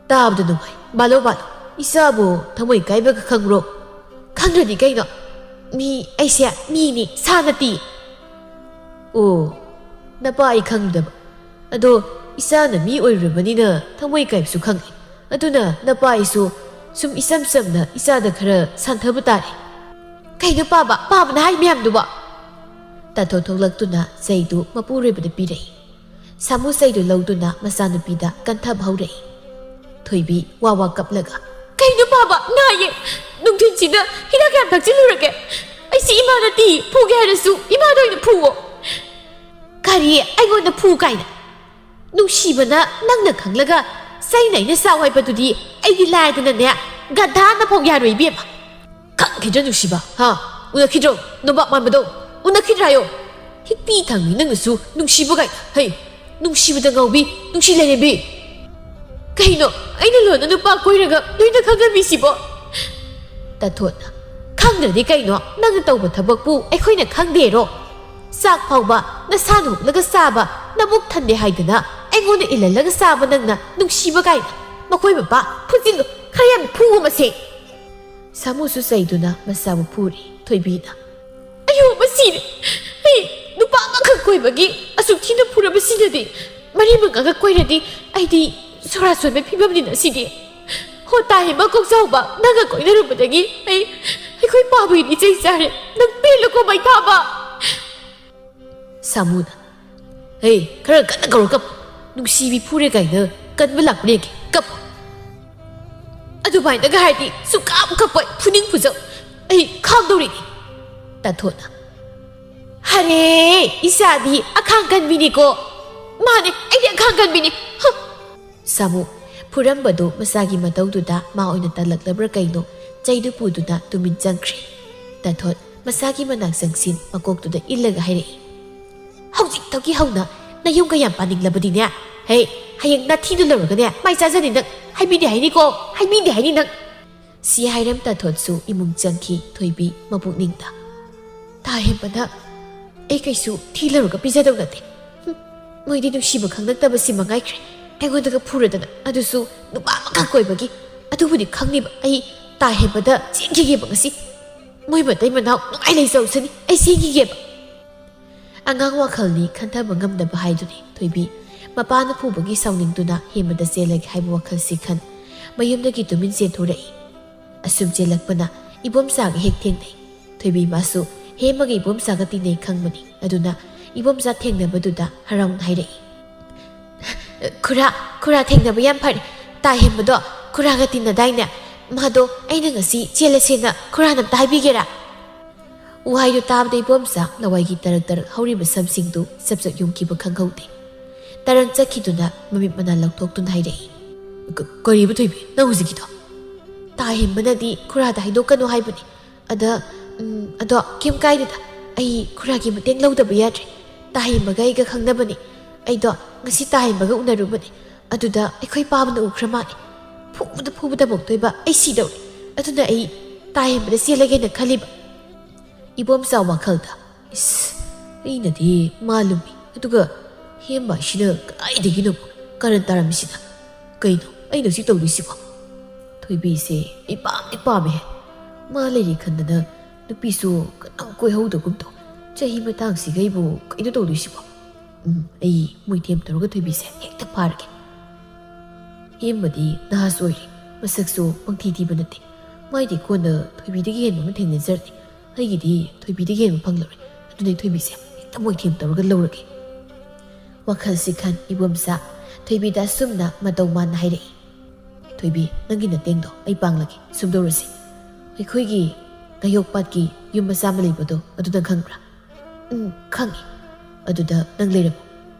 "ꯇꯥꯕꯗ ꯅꯨꯡꯉꯥꯏ꯫ ꯕꯥꯂꯣ, ꯕꯥꯂꯣ, ꯏꯆꯥꯕꯨ ꯊꯃꯣꯏ ꯀꯥꯏꯕꯒ ꯈꯪꯕ꯭ꯔꯣ? ꯈꯪꯗ꯭ꯔꯗꯤ ꯀꯩꯅꯣ? ꯃꯤ ꯑꯩꯁꯦ ꯃꯤꯅꯤ, ꯁꯥ ꯅꯠꯇꯦ꯫" "ꯑꯣ, ꯅꯄꯥ ꯑꯩ ꯈꯪꯗꯕ꯫ ꯑꯗꯣ ꯏꯆꯥꯅ ꯃꯤ ꯑꯣꯏꯔꯨꯔꯕꯅꯤꯅ ꯊꯃꯣꯏ ꯀꯥꯏꯕꯁꯨ ꯈꯪꯉꯤ꯫ ꯑꯗꯨꯅ ꯅꯄꯥ ꯑꯩꯁꯨ ꯁꯨꯝ ꯏꯆꯝ ꯆꯝꯅ ꯏꯆꯥꯗ ꯈꯔ ꯁꯥꯟꯊꯕ ꯇꯥꯔꯦ꯫" "ꯀꯩꯅꯣ ꯄꯥꯕ, ꯄꯥꯕꯅ ꯍꯥꯏ ꯃꯌꯥꯝꯗꯨꯕꯣ?" ꯇꯥꯊꯣ ꯊꯣꯛꯂꯛꯇꯨꯅ ꯆꯩꯗꯨ ꯃꯄꯨꯔꯣꯏꯕꯗ ꯄꯤꯔꯛꯏ꯫ ꯁꯥꯃꯨ ꯆꯩꯗꯨ ꯂꯧꯗꯨꯅ ꯃꯆꯥꯅꯨꯄꯤꯗ ꯀꯟꯊꯕ ꯍꯧꯔꯛꯏ꯫ ꯊꯣꯏꯕꯤ ꯋꯥ ꯋꯥ ꯀꯞꯂꯒ, "ꯀꯩꯅꯣ ꯄꯥꯕ, ꯅꯥꯏꯌꯦ꯫ ꯅꯨꯡꯊꯤꯟꯁꯤꯗ ꯍꯤꯗꯥꯛ ꯀꯌꯥꯝ ꯊꯛꯆꯤꯜꯂꯨꯔꯒꯦ? ꯑꯩꯁꯤ ꯏꯃꯥ ꯅꯠꯇꯦ, ꯐꯨꯒꯦ ꯍꯥꯏꯔꯁꯨ ꯏꯃꯥꯗ ꯑꯣꯏꯅ ꯐꯨꯋꯣ꯫" "ꯀꯔꯤ ꯑꯩꯉꯣꯟꯗ ꯐꯨ ꯀꯥꯏꯅ? ꯅꯨꯡꯁꯤꯕꯅ ꯅꯪꯅ ꯈꯪꯂꯒ ꯆꯩꯅ ꯑꯩꯅ ꯆꯥꯎ ꯍꯥꯏꯕꯗꯨꯗꯤ ꯑꯩꯗꯤ ꯂꯥꯏꯗꯅꯅꯦ, ꯒꯙꯥꯅ ꯐꯥꯎ ꯌꯥꯔꯣꯏ ꯏꯕꯦꯝꯃ꯫" "ꯈꯪꯈꯤꯗ꯭ꯔꯣ ꯅꯨꯡꯁꯤꯕ? ꯍꯥ? ꯎꯅꯈꯤꯗ꯭ꯔꯣ? ꯅꯣꯕꯥꯞ ꯃꯥꯟꯕꯗꯣ? ꯎꯅꯈꯤꯗ꯭ꯔꯥ ꯍꯥꯏꯌꯣ? ꯍꯤꯛꯄꯤ ꯊꯪꯉꯤ ꯅꯪꯅꯁꯨ ꯅꯨꯡꯁꯤꯕ ꯀꯥꯏꯅ꯫ ꯍꯩ, ꯅꯨꯡꯁꯤꯕꯗ ꯉꯥꯎꯕꯤ, ꯅꯨꯡꯁꯤ ꯂꯩꯔꯦꯝꯕꯤ꯫ ꯀꯩꯅꯣ, ꯑꯩꯅ ꯂꯣꯟꯅ ꯅꯨꯄꯥ ꯀꯣꯏꯔꯒ ꯅꯣꯏꯅ ꯈꯪꯍꯟꯕꯤꯁꯤꯕꯣ?" ꯇꯥꯊꯣꯠꯅ, "ꯈꯪꯗ꯭ꯔꯗꯤ ꯀꯩꯅꯣ? ꯅꯪꯅ ꯇꯧꯕ ꯊꯕꯛꯄꯨ ꯑꯩꯈꯣꯏꯅ ꯈꯪꯗꯦꯔꯣ? ꯆꯥꯛ ꯐꯥꯎꯕ ꯅꯁꯥꯅ ꯍꯨꯛꯂꯒ ꯆꯥꯕ, ꯅꯕꯨꯛ ꯊꯟꯗꯦ ꯍꯥꯏꯗꯅ ꯑꯩꯉꯣꯟꯗ ꯏꯜꯍꯜꯂꯒ ꯆꯥꯕ ꯅꯪꯅ ꯅꯨꯡꯁꯤꯕ ꯀꯥꯏꯅ꯫ ꯃꯈꯣꯏ ꯃꯄꯥ ꯐꯨꯖꯤꯜꯂꯨ, ꯈꯔ ꯌꯥꯝ ꯐꯨꯕ ꯃꯁꯦ꯫" ꯁꯥꯃꯨꯁꯨ ꯆꯩꯗꯨꯅ ꯃꯆꯥꯕꯨ ꯐꯨꯔꯤ꯫ ꯊꯣꯏꯕꯤꯅ, "ꯑꯌꯣ, ꯃꯁꯤꯔꯦ! ꯑꯩ ꯅꯨꯄꯥ ꯑꯃꯈꯛ ꯀꯣꯏꯕꯒꯤ ꯑꯁꯨꯛ ꯊꯤꯅ ꯐꯨꯔꯕꯁꯤꯅꯗꯤ, ꯃꯔꯤ ꯃꯉꯥꯒ ꯀꯣꯏꯔꯗꯤ ꯑꯩꯗꯤ ꯁꯣꯔꯥ ꯁꯣꯟꯕ ꯐꯤꯕꯝꯅꯤꯅ ꯁꯤꯗꯤ꯫ ꯍꯣ, ꯇꯥ ꯍꯦꯟꯕ ꯀꯣꯛꯆꯥꯎꯕ, ꯅꯪꯒ ꯀꯣꯏꯅꯔꯨꯕꯗꯒꯤ ꯑꯩ, ꯑꯩꯈꯣꯏ ꯄꯥꯕꯒꯤ ꯏꯆꯩ ꯆꯥꯔꯦ꯫ ꯅꯪ ꯄꯦꯜꯂꯀꯣ, ꯃꯩꯊꯥꯕ!" ꯁꯥꯃꯨꯅ, "ꯍꯦ, ꯈꯔ ꯀꯟꯅ ꯀꯧꯔ ꯀꯞ꯫ ꯅꯨꯡꯁꯤꯕꯤ ꯐꯨꯔꯦ ꯀꯥꯏꯅ ꯀꯟꯕ ꯂꯥꯛꯄꯅꯦ, ꯀꯞ꯫ ꯑꯗꯨꯃꯥꯏꯅꯒ ꯍꯥꯏꯔꯗꯤ ꯁꯨꯀꯞ ꯀꯞꯄꯣꯏ, ꯐꯨꯅꯤꯡ ꯐꯨꯖꯧ꯫ ꯑꯩ ꯈꯥꯡꯗꯧꯔꯤꯅꯤ꯫" ꯇꯥꯊꯣꯠꯅ, ꯑꯔꯦ, ꯏꯆꯥꯗꯤ ꯑꯈꯥꯡ ꯀꯟꯕꯤꯅꯤꯀꯣ꯫ ꯃꯥꯅꯦ, ꯑꯩꯗꯤ ꯑꯈꯥꯡ ꯀꯟꯕꯤꯅꯤ꯫ ꯍ! ꯁꯥꯃꯨ ꯐꯨꯔꯝꯕꯗꯨ ꯃꯆꯥꯒꯤ ꯃꯇꯧꯗꯨꯗ ꯃꯥ ꯑꯣꯏꯅ ꯇꯜꯂꯛꯂꯕ꯭ꯔꯥ ꯀꯩꯅꯣ, ꯆꯩꯗꯨ ꯄꯨꯗꯨꯅ ꯇꯨꯃꯤꯟ ꯆꯪꯈ꯭ꯔꯦ꯫ ꯇꯥꯊꯣꯠ ꯃꯆꯥꯒꯤ ꯃꯅꯥꯛ ꯆꯪꯁꯤꯟ ꯃꯀꯣꯛꯇꯨꯗ ꯏꯜꯂꯒ ꯍꯥꯏꯔꯛꯏ, "ꯍꯧꯖꯤꯛꯇꯒꯤ ꯍꯧꯅ ꯅꯌꯨꯝꯒ ꯌꯥꯝ ꯄꯥꯅꯤꯡꯂꯕꯗꯤꯅꯦ꯫ ꯍꯦ, ꯍꯌꯦꯡ ꯅꯥꯊꯤꯗꯨ ꯂꯧꯔꯒꯅꯦ ꯃꯥꯏ ꯆꯥꯖꯅꯤ ꯅꯪ꯫ ꯍꯥꯏꯕꯤꯗꯦ ꯍꯥꯏꯅꯤꯀꯣ, ꯍꯥꯏꯕꯤꯗꯦ ꯍꯥꯏꯅꯤ ꯅꯪ"꯫ ꯁꯤ ꯍꯥꯏꯔꯝ ꯇꯥꯊꯣꯠꯁꯨ ꯏꯃꯨꯡ ꯆꯪꯈꯤ ꯊꯣꯏꯕꯤ ꯃꯄꯨꯛꯅꯤꯡꯗ꯫ ꯇꯥ ꯍꯦꯟꯕꯅ ꯑꯩ ꯀꯩꯁꯨ ꯊꯤ ꯂꯧꯔꯒ ꯄꯤꯖꯗꯧ ꯅꯠꯇꯦ꯫ ꯍꯨꯝ, ꯃꯣꯏꯗꯤ ꯅꯨꯡꯁꯤꯕ ꯈꯪꯂꯛꯇꯕꯁꯤ ꯃꯉꯥꯏꯈ꯭ꯔꯦ꯫ ꯑꯩꯉꯣꯟꯗꯒ ꯐꯨꯔꯗꯅ, ꯑꯗꯨꯁꯨ ꯅꯨꯄꯥ ꯑꯃꯈꯛ ꯀꯣꯏꯕꯒꯤ꯫ ꯑꯗꯨꯕꯨꯗꯤ ꯈꯪꯂꯤꯕ ꯑꯩ ꯇꯥ ꯍꯦꯟꯕꯗ ꯆꯦꯟꯈꯤꯒꯦꯕ ꯉꯁꯤ꯫ ꯃꯣꯏ ꯃꯇꯩ ꯃꯅꯥꯎ ꯅꯨꯡꯉꯥꯏ ꯂꯩꯖꯧꯁꯅꯤ, ꯑꯩ ꯆꯦꯟꯈꯤꯒꯦꯕ꯫ ꯑꯉꯥꯡ ꯋꯥꯈꯜꯅꯤ ꯈꯟꯊꯕ ꯉꯝꯗꯕ ꯍꯥꯏꯗꯨꯅꯤ ꯊꯣꯏꯕꯤ꯫ ꯃꯄꯥꯅ ꯐꯨꯕꯒꯤ ꯁꯥꯎꯅꯤꯡꯗꯨꯅ ꯍꯦꯟꯕꯗ ꯆꯦꯜꯂꯒꯦ ꯍꯥꯏꯕ ꯋꯥꯈꯜꯁꯤ ꯈꯟ ꯃꯌꯨꯝꯗꯒꯤ ꯇꯨꯃꯤꯟ ꯆꯦꯟꯊꯣꯔꯛꯏ꯫ ꯑꯁꯨꯝ ꯆꯦꯜꯂꯛꯄꯅ ꯏꯕꯣꯝꯆꯥꯒ ꯍꯦꯛ ꯊꯦꯡꯅꯩ꯫ ꯊꯣꯏꯕꯤ ꯃꯥꯁꯨ ꯍꯦꯃꯒ ꯏꯕꯣꯝꯆꯥꯒ ꯇꯤꯟꯅꯩ ꯈꯪꯕꯅꯤ꯫ ꯑꯗꯨꯅ ꯏꯕꯣꯝꯆꯥ ꯊꯦꯡꯅꯕꯗꯨꯗ ꯍꯔꯥꯎꯅ ꯍꯥꯏꯔꯛꯏ, "ꯈꯨꯔꯥ, ꯈꯨꯔꯥ ꯊꯦꯡꯅꯕ ꯌꯥꯝ ꯐꯔꯦ꯫ ꯇꯥ ꯍꯦꯟꯕꯗꯣ ꯈꯨꯔꯥꯒ ꯇꯤꯟꯅꯗꯥꯏꯅꯦ? ꯃꯥꯗꯣ ꯑꯩꯅ ꯉꯁꯤ ꯆꯦꯜꯂꯁꯦꯅ ꯈꯨꯔꯥꯅ ꯑꯝꯇ ꯍꯥꯏꯕꯤꯒꯦꯔꯥ?" ꯋꯥꯍꯩꯗꯨ ꯇꯥꯕꯗ ꯏꯕꯣꯝꯆꯥ ꯂꯋꯥꯏꯒꯤ ꯇꯔꯛ ꯇꯔꯛ ꯍꯧꯔꯤꯕ ꯁꯝꯁꯤꯡꯗꯨ ꯆꯞ ꯆꯞ ꯌꯨꯡꯈꯤꯕ ꯈꯪꯍꯧꯗꯦ꯫ ꯇꯔꯪ ꯆꯠꯈꯤꯗꯨꯅ ꯃꯃꯤꯠ ꯃꯅꯥ ꯂꯧꯊꯣꯛꯇꯨꯅ ꯍꯥꯏꯔꯛꯏ, "ꯀ-, ꯀꯔꯤꯕ ꯊꯣꯏꯕꯤ, ꯅꯪ ꯍꯧꯖꯤꯛꯀꯤꯗꯣ?" "ꯇꯥ ꯍꯦꯟꯕꯅꯗꯤ ꯈꯨꯔꯥꯗ ꯍꯥꯏꯗꯣꯛꯀꯅꯨ ꯍꯥꯏꯕꯅꯤ꯫ ꯑꯗ, ꯎꯝ, ꯑꯗꯣ ꯀꯩꯝ ꯀꯥꯏꯗꯦꯗ, ꯑꯩ ꯈꯨꯔꯥꯒꯤ ꯃꯇꯦꯡ ꯂꯧꯗꯕ ꯌꯥꯗ꯭ꯔꯦ꯫ ꯇꯥ ꯍꯦꯟꯕꯒ ꯑꯩꯒ ꯈꯪꯅꯕꯅꯤ꯫ ꯑꯩꯗꯣ ꯉꯁꯤ ꯇꯥ ꯍꯦꯟꯕꯒ ꯎꯅꯔꯨꯕꯅꯤ꯫ ꯑꯗꯨꯗ ꯑꯩꯈꯣꯏ ꯄꯥꯕꯅ ꯎꯈ꯭ꯔ ꯃꯥꯜꯂꯦ꯫ ꯐꯨꯕꯗ ꯐꯨꯕꯗ ꯃꯣꯛꯇꯣꯏꯕ ꯑꯩ ꯁꯤꯗꯧꯔꯦ꯫ ꯑꯗꯨꯅ ꯑꯩ ꯇꯥ ꯍꯦꯟꯕꯗ ꯆꯦꯜꯂꯒꯦꯅ ꯈꯜꯂꯤꯕ"꯫ ꯏꯕꯣꯝꯆꯥ ꯋꯥꯈꯜꯗ, "ꯏꯁ, ꯑꯩꯅꯗꯤ ꯃꯥꯜꯂꯨꯝꯃꯤ, ꯑꯗꯨꯒ ꯍꯦꯝꯕ ꯍꯥꯏꯁꯤꯅ ꯀꯗꯥꯏꯗꯒꯤꯅꯣ ꯀꯔꯟ ꯇꯥꯔꯝꯃꯤꯁꯤꯅ? ꯀꯩꯅꯣ ꯑꯩꯅ ꯍꯧꯖꯤꯛ ꯇꯧꯗꯣꯏꯁꯤꯕꯣ? ꯊꯣꯏꯕꯤꯁꯦ ꯑꯩ ꯄꯥꯝꯗꯤ ꯄꯥꯝꯃꯦꯍꯦ꯫ ꯃꯥ ꯂꯩꯔꯤ ꯈꯟꯗꯅ ꯅꯨꯄꯤꯁꯨ ꯀꯅꯥꯝ ꯀꯣꯏꯍꯧꯗꯒꯨꯝ ꯇꯧ꯫ ꯆꯍꯤ ꯃꯇꯥꯡꯁꯤꯒ ꯑꯩꯕꯨ ꯀꯩꯅꯣ ꯇꯧꯗꯣꯏꯁꯤꯕꯣ? ꯎꯝ, ꯑꯩ ꯃꯣꯏꯊꯦꯝ ꯇꯧꯔꯒ ꯊꯣꯏꯕꯤꯁꯦ ꯍꯦꯛꯇ ꯐꯥꯔꯒꯦ"꯫ ꯍꯦꯝꯕꯗꯤ ꯅꯍꯥꯁꯨ ꯑꯣꯏꯔꯤ, ꯃꯁꯛꯁꯨ ꯄꯪꯊꯤ ꯊꯤꯕ ꯅꯠꯇꯦ꯫ ꯃꯥꯏꯗꯤ ꯀꯣꯟꯅ ꯊꯣꯏꯕꯤꯗꯒꯤ ꯍꯦꯟꯕ ꯑꯃ ꯊꯦꯡꯅꯖꯔꯅꯤ꯫ ꯑꯩꯒꯤꯗꯤ ꯊꯣꯏꯕꯤꯗꯒꯤ ꯍꯦꯟꯕ ꯐꯪꯂꯔꯣꯏ꯫ ꯑꯗꯨꯅ ꯑꯩ ꯊꯣꯏꯕꯤꯁꯦ ꯍꯦꯛꯇ ꯃꯣꯏꯊꯦꯝ ꯇꯧꯔꯒ ꯂꯧꯔꯒꯦ꯫ ꯋꯥꯈꯜꯁꯤ ꯈꯟ ꯏꯕꯣꯝꯆꯥ ꯊꯣꯏꯕꯤꯗ ꯑꯁꯨꯝꯅ ꯃꯇꯧ ꯃꯥꯟꯅ ꯍꯥꯏꯔꯛꯏ, "ꯊꯣꯏꯕꯤ, ꯅꯪꯒꯤ ꯅꯇꯦꯡꯗꯣ ꯑꯩ ꯄꯥꯡꯂꯒꯦ꯫ ꯁꯨꯝꯗꯧꯔꯁꯤ, ꯑꯩꯈꯣꯏꯒꯤ ꯉꯥꯌꯣꯛꯄꯥꯠꯀꯤ ꯌꯨꯝ ꯃꯆꯥ ꯑꯃ ꯂꯩꯕꯗꯣ ꯑꯗꯨ ꯅꯪ ꯈꯪꯕ꯭ꯔꯥ?" "ꯎꯝ, ꯈꯪꯉꯤ꯫ ꯑꯗꯨꯗ ꯅꯪ ꯂꯩꯔꯝꯃꯣ꯫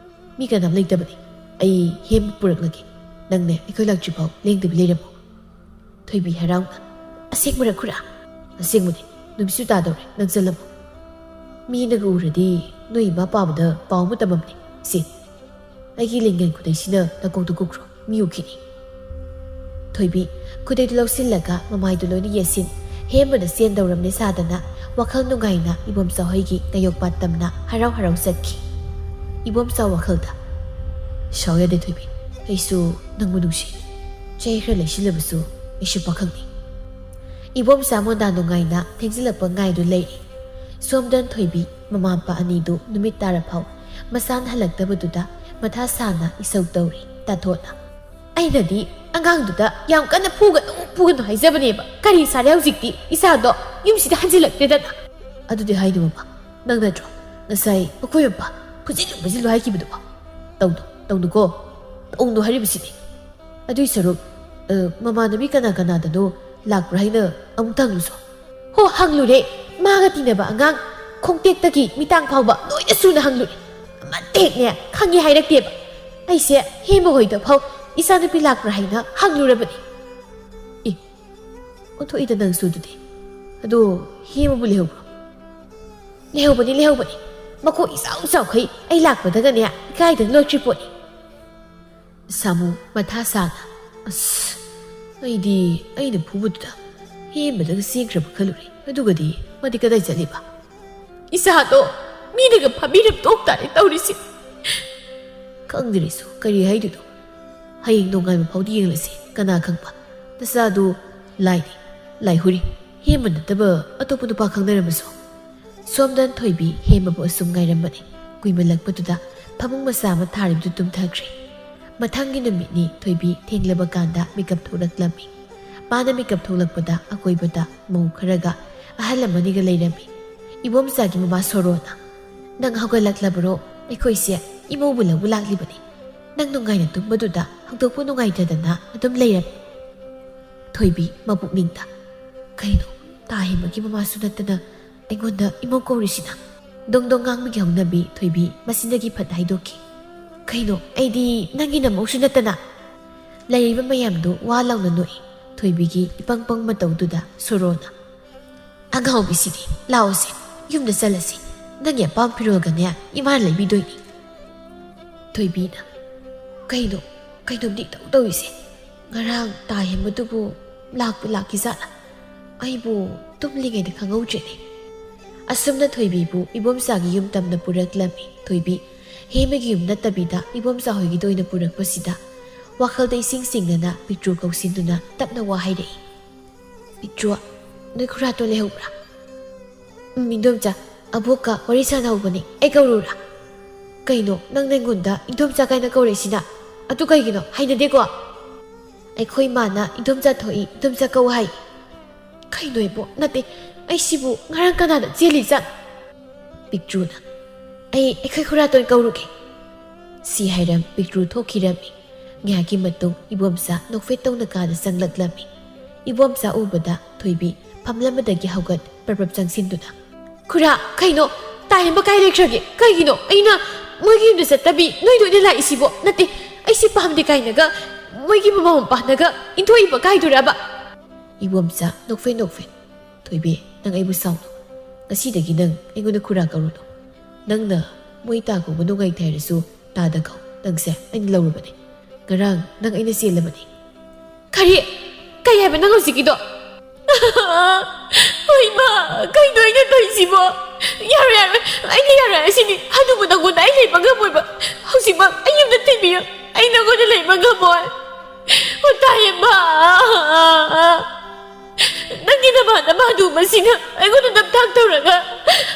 ꯃꯤ ꯀꯅꯥꯝ ꯂꯩꯇꯕꯅꯤ꯫ ꯑꯩ ꯍꯦꯝ ꯄꯨꯔꯛꯂꯒꯦ꯫ ꯅꯪꯅꯦ ꯑꯩꯈꯣꯏ ꯂꯥꯛꯇ꯭ꯔꯤꯐꯥꯎ ꯂꯦꯡꯗꯕꯤ ꯂꯩꯔꯝꯃꯣ꯫" ꯊꯣꯏꯕꯤ ꯍꯔꯥꯎꯅ, "ꯑꯁꯦꯡꯕꯔ ꯈꯨꯔꯥ?" "ꯑꯁꯦꯡꯕꯅꯤ꯫ ꯅꯨꯃꯤꯠꯁꯨ ꯇꯥꯗꯧꯔꯦ, ꯅꯪ ꯆꯠꯂꯝꯃꯣ꯫ ꯃꯤꯅꯒ ꯎꯔꯗꯤ ꯅꯣꯏ ꯏꯃꯥ ꯄꯥꯕꯗ ꯄꯥꯎ ꯑꯃ ꯇꯝꯃꯝꯅꯤ꯫ ꯁꯤ ꯑꯩꯒꯤ ꯂꯦꯡꯒꯟ ꯈꯨꯗꯩꯁꯤꯅ ꯅꯀꯣꯛꯇ ꯀꯨꯞꯈ꯭ꯔꯣ, ꯃꯤ ꯎꯈꯤꯅꯤ꯫" ꯊꯣꯏꯕꯤ ꯈꯨꯗꯩꯗꯨ ꯂꯧꯁꯤꯜꯂꯒ ꯃꯃꯥꯏꯗꯨ ꯂꯣꯏꯅ ꯌꯦꯠꯁꯤꯟ, ꯍꯦꯝꯕꯗ ꯆꯦꯟꯗꯧꯔꯝꯅꯦ ꯁꯥꯗꯅ ꯋꯥꯈꯜ ꯅꯨꯡꯉꯥꯏꯅ ꯏꯕꯣꯝꯆꯥ ꯍꯣꯏꯒꯤ ꯅꯌꯣꯛ ꯄꯥꯠ ꯇꯝꯅ ꯍꯔꯥꯎ ꯍꯔꯥꯎ ꯆꯠꯈꯤ꯫ ꯏꯕꯣꯝꯆꯥ ꯋꯥꯈꯜꯗ, "ꯁꯥꯎ ꯌꯥꯗꯦ ꯊꯣꯏꯕꯤ, ꯑꯩꯁꯨ ꯅꯪꯕꯨ ꯅꯨꯡꯁꯤ꯫ ꯆꯍꯤ ꯈꯔ ꯂꯩꯁꯤꯜꯂꯕꯁꯨ ꯑꯩꯁꯨ ꯄꯥꯈꯪꯅꯤ꯫" ꯏꯕꯣꯝꯆꯥ ꯃꯣꯟꯗꯥ ꯅꯨꯡꯉꯥꯏꯅ ꯊꯦꯡꯖꯤꯜꯂꯛꯄ ꯉꯥꯏꯗꯨ ꯂꯩꯔꯤ꯫ ꯁꯣꯝꯗ ꯊꯣꯏꯕꯤ ꯃꯃꯥ ꯃꯄꯥ ꯑꯅꯤꯗꯨ ꯅꯨꯃꯤꯠ ꯇꯥꯔꯐꯥꯎ ꯃꯁꯥꯅ ꯍꯜꯂꯛꯇꯕꯗꯨꯗ ꯃꯊꯥ ꯁꯥꯅ ꯏꯁꯧ ꯇꯧꯔꯤ ꯇꯥꯊꯣꯠꯅ꯫ "ꯑꯩꯅꯗꯤ ꯑꯉꯥꯡꯗꯨꯗ ꯌꯥꯝ ꯀꯟꯅ ꯐꯨꯒꯅꯨ, ꯐꯨꯒꯅꯨ ꯍꯥꯏꯖꯕꯅꯦꯕ꯫ ꯀꯔꯤ ꯁꯥꯔꯦ ꯍꯧꯖꯤꯛꯇꯤ? ꯏꯆꯥꯗꯣ ꯌꯨꯝꯁꯤꯗ ꯍꯟꯖꯤꯜꯂꯛꯇꯦꯗꯅ꯫" "ꯑꯗꯨꯗꯤ ꯍꯥꯏꯅꯨ ꯃꯃꯥ, ꯅꯪ ꯅꯠꯇ꯭ꯔꯣ ꯉꯁꯥꯏ ꯃꯈꯣꯏ ꯃꯄꯥ ꯐꯨꯖꯤꯜꯂꯨ, ꯐꯨꯖꯤꯜꯂꯨ ꯍꯥꯏꯈꯤꯕꯗꯨꯕꯣ? ꯇꯧꯅꯨ, ꯇꯧꯅꯨꯀꯣ꯫ ꯇꯧꯅꯨ ꯍꯥꯏꯔꯤꯕꯁꯤꯅꯤ꯫ ꯑꯗꯨꯏ ꯁꯔꯨꯛ, ꯑ, ꯃꯃꯥꯟꯅꯕꯤ ꯀꯅꯥ ꯀꯅꯥꯗꯅꯣ ꯂꯥꯛꯄ꯭ꯔꯥ ꯍꯥꯏꯅ ꯑꯃꯨꯛꯇ ꯍꯪꯂꯨꯁꯣ꯫" "ꯍꯣ, ꯍꯪꯂꯨꯔꯦ꯫ ꯃꯥꯒ ꯇꯤꯟꯅꯕ ꯑꯉꯥꯡ ꯈꯣꯡꯇꯦꯛꯇꯒꯤ ꯃꯤꯇꯥꯡ ꯐꯥꯎꯕ ꯂꯣꯏꯅ ꯁꯨꯅ ꯍꯪꯂꯨꯔꯦ꯫ ꯑꯃꯠꯇ ꯍꯦꯛꯅꯦ ꯈꯪꯉꯦ ꯍꯥꯏꯔꯛꯇꯦꯕ꯫ ꯑꯩꯁꯦ ꯍꯦꯃ ꯍꯣꯏꯗ ꯐꯥꯎ ꯏꯆꯥꯅꯨꯄꯤ ꯂꯥꯛꯄ꯭ꯔꯥ ꯍꯥꯏꯅ ꯍꯪꯂꯨꯔꯕꯅꯤ꯫" "ꯑꯦ, ꯑꯣꯟꯊꯣꯛꯏꯗ ꯅꯪꯁꯨ ꯑꯗꯨꯗꯤ꯫ ꯑꯗꯣ ꯍꯦꯃꯕꯨ ꯂꯩꯍꯧꯕ꯭ꯔꯣ?" "ꯂꯩꯍꯧꯕꯅꯤ, ꯂꯩꯍꯧꯕꯅꯤ꯫ ꯃꯈꯣꯡ ꯏꯆꯥꯎ ꯆꯥꯎꯈꯩ ꯑꯩ ꯂꯥꯛꯄꯗꯒꯅꯦ ꯏꯀꯥꯏꯗꯅ ꯂꯣꯠꯈ꯭ꯔꯤ ꯄꯣꯠꯅꯤ꯫" ꯁꯥꯃꯨ ꯃꯊꯥ ꯁꯥꯅ, "ꯑꯁ, ꯑꯩꯗꯤ ꯑꯩꯅ ꯐꯨꯕꯗꯨꯗ ꯍꯦꯟꯕꯗꯒ ꯆꯦꯟꯈ꯭ꯔꯕ ꯈꯜꯂꯨꯔꯦ꯫ ꯑꯗꯨꯒꯗꯤ ꯃꯥꯗꯤ ꯀꯗꯥꯏ ꯆꯠꯂꯤꯕ?" "ꯏꯆꯥꯗꯣ ꯃꯤꯅꯒ ꯐꯥꯕꯤꯔꯝ ꯇꯣꯛ ꯇꯥꯔꯦ ꯇꯧꯔꯤꯁꯤ꯫" "ꯈꯪꯗ꯭ꯔꯦꯁꯨ ꯀꯔꯤ ꯍꯥꯏꯗꯣꯏꯅꯣ꯫ ꯍꯌꯦꯡ ꯅꯣꯡꯉꯥꯟꯕ ꯐꯥꯎꯗꯤ ꯌꯦꯡꯂꯁꯤ, ꯀꯅꯥ ꯈꯪꯕ꯫ ꯅꯆꯥꯗꯨ ꯂꯥꯏꯅꯤ, ꯂꯥꯏꯍꯨꯔꯤ, ꯍꯦꯟꯕ ꯅꯠꯇꯕ ꯑꯇꯣꯞꯄ ꯅꯨꯄꯥ ꯈꯪꯅꯔꯝꯃꯁꯨ꯫" ꯁꯣꯝꯗ ꯊꯣꯏꯕꯤ ꯍꯦꯃꯕꯨ ꯑꯁꯨꯝ ꯉꯥꯏꯔꯝꯕꯅꯤ꯫ ꯀꯨꯏꯃꯜꯂꯛꯄꯗꯨꯗ ꯐꯃꯨꯡ ꯃꯆꯥ ꯑꯃ ꯊꯥꯔꯤꯕꯗꯨ ꯇꯨꯝꯊꯈ꯭ꯔꯦ꯫ ꯃꯊꯪꯒꯤ ꯅꯨꯃꯤꯠꯅꯤ ꯊꯣꯏꯕꯤ ꯊꯦꯡꯂꯕ ꯀꯥꯟꯗ ꯃꯤꯀꯞ ꯊꯣꯛꯂꯛꯂꯝꯃꯤ꯫ ꯃꯥꯅ ꯃꯤꯀꯞ ꯊꯣꯛꯂꯛꯄꯗ ꯑꯀꯣꯏꯕꯗ ꯃꯧ ꯈꯔꯒ ꯑꯍꯜ ꯑꯃꯅꯤꯒ ꯂꯩꯔꯝꯃꯤ꯫ ꯏꯕꯣꯝꯆꯥꯒꯤ ꯃꯃꯥ ꯁꯣꯔꯣꯅ, "ꯅꯪ ꯍꯧꯒꯠꯂꯛꯂꯕꯔꯣ? ꯑꯩꯈꯣꯏꯁꯦ ꯏꯃꯧꯕꯨ ꯂꯧꯕ ꯂꯥꯛꯂꯤꯕꯅꯤ꯫ ꯅꯪ ꯅꯨꯡꯉꯥꯏꯅ ꯇꯨꯝꯕꯗꯨꯗ ꯍꯧꯗꯣꯛꯄ ꯅꯨꯡꯉꯥꯏꯇꯗꯅ ꯑꯗꯨꯝ ꯂꯩꯔꯝꯃꯤ꯫" ꯊꯣꯏꯕꯤ ꯃꯄꯨꯛꯅꯤꯡꯗ, "ꯀꯩꯅꯣ, ꯇꯥ ꯍꯦꯟꯕꯒꯤ ꯃꯃꯥꯁꯨ ꯅꯠꯇꯅ ꯑꯩꯉꯣꯟꯗ ꯏꯃꯧ ꯀꯧꯔꯤꯁꯤꯅ?" ꯗꯣꯡ ꯗꯣꯡ ꯉꯥꯡꯕꯒꯤ ꯍꯧꯅꯕꯤ ꯊꯣꯏꯕꯤ ꯃꯆꯤꯟꯗꯒꯤ ꯐꯠ ꯍꯥꯏꯗꯣꯛꯈꯤ꯫ "ꯀꯩꯅꯣ, ꯑꯩꯗꯤ ꯅꯪꯒꯤ ꯅꯃꯧꯁꯨ ꯅꯠꯇꯅ!" ꯂꯩꯔꯤꯕ ꯃꯌꯥꯝꯗꯨ ꯋꯥ ꯂꯥꯎꯅ ꯅꯣꯛꯏ꯫ ꯊꯣꯏꯕꯤꯒꯤ ꯏꯄꯪ ꯄꯪ ꯃꯇꯧꯗꯨꯗ ꯁꯣꯔꯣꯅ, "ꯑꯉꯥꯎꯕꯤꯁꯤꯗꯤ, ꯂꯥꯛꯑꯣꯁꯦ, ꯌꯨꯝꯗ ꯆꯠꯂꯁꯤ꯫ ꯅꯪꯒꯤ ꯑꯄꯥꯝ ꯐꯤꯔꯣꯜꯒꯅꯦ, ꯏꯃꯥꯅ ꯂꯩꯕꯤꯗꯣꯏꯅꯤ꯫" ꯊꯣꯏꯕꯤꯅ, "ꯀꯩꯅꯣ, ꯀꯩꯅꯣꯝꯗꯤ ꯏꯇꯧ ꯇꯧꯏꯁꯦ꯫ ꯉꯔꯥꯡ ꯇꯥ ꯍꯦꯟꯕꯗꯨꯕꯨ ꯂꯥꯛꯄꯨ ꯂꯥꯛꯈꯤꯖꯥꯠꯂ? ꯑꯩꯕꯨ ꯇꯨꯝꯂꯤꯉꯩꯗ ꯈꯪꯍꯧꯗ꯭ꯔꯦꯅꯦ꯫" ꯑꯁꯨꯝꯅ ꯊꯣꯏꯕꯤꯕꯨ ꯏꯕꯣꯝꯆꯥꯒꯤ ꯌꯨꯝ ꯇꯝꯅ ꯄꯨꯔꯛꯂꯝꯃꯤ꯫ ꯊꯣꯏꯕꯤ ꯍꯦꯃꯒꯤ ꯌꯨꯝ ꯅꯠꯇꯕꯤꯗ ꯏꯕꯣꯝꯆꯥ ꯍꯣꯏꯒꯤꯗ ꯑꯣꯏꯅ ꯄꯨꯔꯛꯄꯁꯤꯗ ꯋꯥꯈꯜꯗ ꯏꯁꯤꯡ ꯆꯤꯡꯅꯅ ꯄꯤꯛꯇ꯭ꯔꯨ ꯀꯧꯁꯤꯟꯗꯨꯅ ꯇꯞꯅ ꯋꯥ ꯍꯥꯏꯔꯛꯏ꯫ "ꯄꯤꯛꯇ꯭ꯔꯨ, ꯅꯣꯏ ꯈꯨꯔꯥꯇꯣꯟ ꯂꯩꯍꯧꯕ꯭ꯔꯥ?" "ꯎꯝ, ꯏꯟꯗꯣꯝꯆꯥ, ꯑꯕꯣꯛꯀ ꯋꯥꯔꯤ ꯁꯥꯟꯅꯍꯧꯕꯅꯦ꯫ ꯑꯩ ꯀꯧꯔꯨꯔꯥ?" "ꯀꯩꯅꯣ, ꯅꯪꯅ ꯑꯩꯉꯣꯟꯗ ꯏꯟꯗꯣꯝꯆꯥ ꯀꯥꯏꯅ ꯀꯧꯔꯛꯏꯁꯤꯅ? ꯑꯗꯨ ꯀꯩꯒꯤꯅꯣ? ꯍꯩꯅꯗꯦꯀꯣ꯫ ꯑꯩꯈꯣꯏ ꯃꯥꯅ ꯏꯟꯗꯣꯝꯆꯥ ꯊꯣꯛꯏ, ꯏꯟꯗꯣꯝꯆꯥ ꯀꯧ ꯍꯥꯏ꯫" "ꯀꯩꯅꯣ ꯏꯕꯣ? ꯅꯠꯇꯦ, ꯑꯩꯁꯤꯕꯨ ꯉꯔꯥꯡ ꯀꯅꯥꯗ ꯆꯦꯜꯂꯤ ꯖꯥꯠ?" ꯄꯤꯛꯇ꯭ꯔꯨꯅ, "ꯑꯩ ꯑꯩꯈꯣꯏ ꯈꯨꯔꯥꯇꯣꯟ ꯀꯧꯔꯨꯒꯦ꯫" ꯁꯤ ꯍꯥꯏꯔꯝ ꯄꯤꯛꯇ꯭ꯔꯨ ꯊꯣꯛꯈꯤꯔꯝꯃꯤ꯫ ꯉꯥꯏꯍꯥꯛꯀꯤ ꯃꯇꯨꯡ ꯏꯕꯣꯝꯆꯥ ꯅꯣꯛꯐꯦꯠ ꯇꯧꯅ ꯀꯥꯗ ꯆꯪꯂꯛꯂꯝꯃꯤ꯫ ꯏꯕꯣꯝꯆꯥ ꯎꯕꯗ ꯊꯣꯏꯕꯤ ꯐꯝꯂꯝꯕꯗꯒꯤ ꯍꯧꯒꯠ ꯄ꯭ꯔꯞ ꯄ꯭ꯔꯞ ꯆꯪꯁꯤꯟꯗꯨꯅ, "ꯈꯨꯔꯥ, ꯀꯩꯅꯣ? ꯇꯥ ꯍꯦꯟꯕ ꯀꯥꯏ ꯂꯩꯈ꯭ꯔꯒꯦ? ꯀꯩꯒꯤꯅꯣ ꯑꯩꯅ ꯃꯣꯏꯒꯤ ꯌꯨꯝꯗ ꯆꯠꯇꯕꯤ ꯅꯣꯏꯗ ꯑꯣꯏꯅ ꯂꯥꯛꯏꯁꯤꯕꯣ? ꯅꯠꯇꯦ, ꯑꯩꯁꯤ ꯄꯥꯝꯗꯦ ꯀꯥꯏꯅꯒ ꯃꯣꯏꯒꯤ ꯃꯃꯥ ꯃꯄꯥꯅꯒ ꯏꯟꯊꯣꯛꯏꯕ ꯀꯥꯏꯗꯨꯔꯕ?" ꯏꯕꯣꯝꯆꯥ ꯅꯣꯛꯐꯦꯠ ꯅꯣꯛꯐꯦꯠ, "ꯊꯣꯏꯕꯤ, ꯅꯪ ꯑꯩꯕꯨ ꯁꯥꯎꯅꯨ꯫ ꯉꯁꯤꯗꯒꯤ ꯅꯪ ꯑꯩꯉꯣꯟꯗ ꯈꯨꯔꯥ ꯀꯧꯔꯨꯅꯨ꯫ ꯅꯪꯅ ꯃꯣꯏ ꯇꯥ ꯀꯧꯕ ꯅꯨꯡꯉꯥꯏꯇꯦ ꯍꯥꯏꯔꯁꯨ ꯇꯥꯗ ꯀꯧ꯫ ꯅꯪꯁꯦ ꯑꯩꯅ ꯂꯧꯔꯕꯅꯦ꯫ ꯉꯔꯥꯡ ꯅꯪ ꯑꯩꯅ ꯆꯦꯜꯂꯕꯅꯦ꯫" "ꯀꯔꯤ? ꯀꯩ ꯍꯥꯏꯕ ꯅꯪ ꯍꯧꯖꯤꯛꯀꯤꯗꯣ?" "ꯍꯣꯏ, ꯏꯃꯥ, ꯀꯩꯅꯣ ꯑꯩꯅ ꯇꯧꯔꯤꯁꯤꯕꯣ? ꯌꯥꯔꯣꯏ, ꯌꯥꯔꯣꯏ, ꯑꯩꯅ ꯌꯥꯔꯣꯏ ꯍꯥꯏꯁꯤꯅꯤ꯫ ꯑꯗꯨꯕꯨ ꯅꯪꯉꯣꯟꯗ ꯑꯩ ꯂꯩꯕ ꯉꯝꯃꯣꯏꯕ꯫ ꯍꯧꯖꯤꯛꯃꯛ ꯑꯩ ꯌꯨꯝꯗ ꯊꯤꯟꯕꯤꯌꯨ꯫ ꯑꯩ ꯅꯪꯉꯣꯟꯗ ꯂꯩꯕ ꯉꯝꯃꯣꯏ꯫ ꯑꯣ, ꯇꯥꯏꯌꯦ, ꯏꯃꯥ꯫ ꯅꯪꯒꯤ ꯅꯃꯥꯟꯅꯕ ꯍꯅꯨꯕꯁꯤꯅ ꯑꯩꯉꯣꯟꯗ ꯅꯝꯊꯥꯛ ꯇꯧꯔꯒ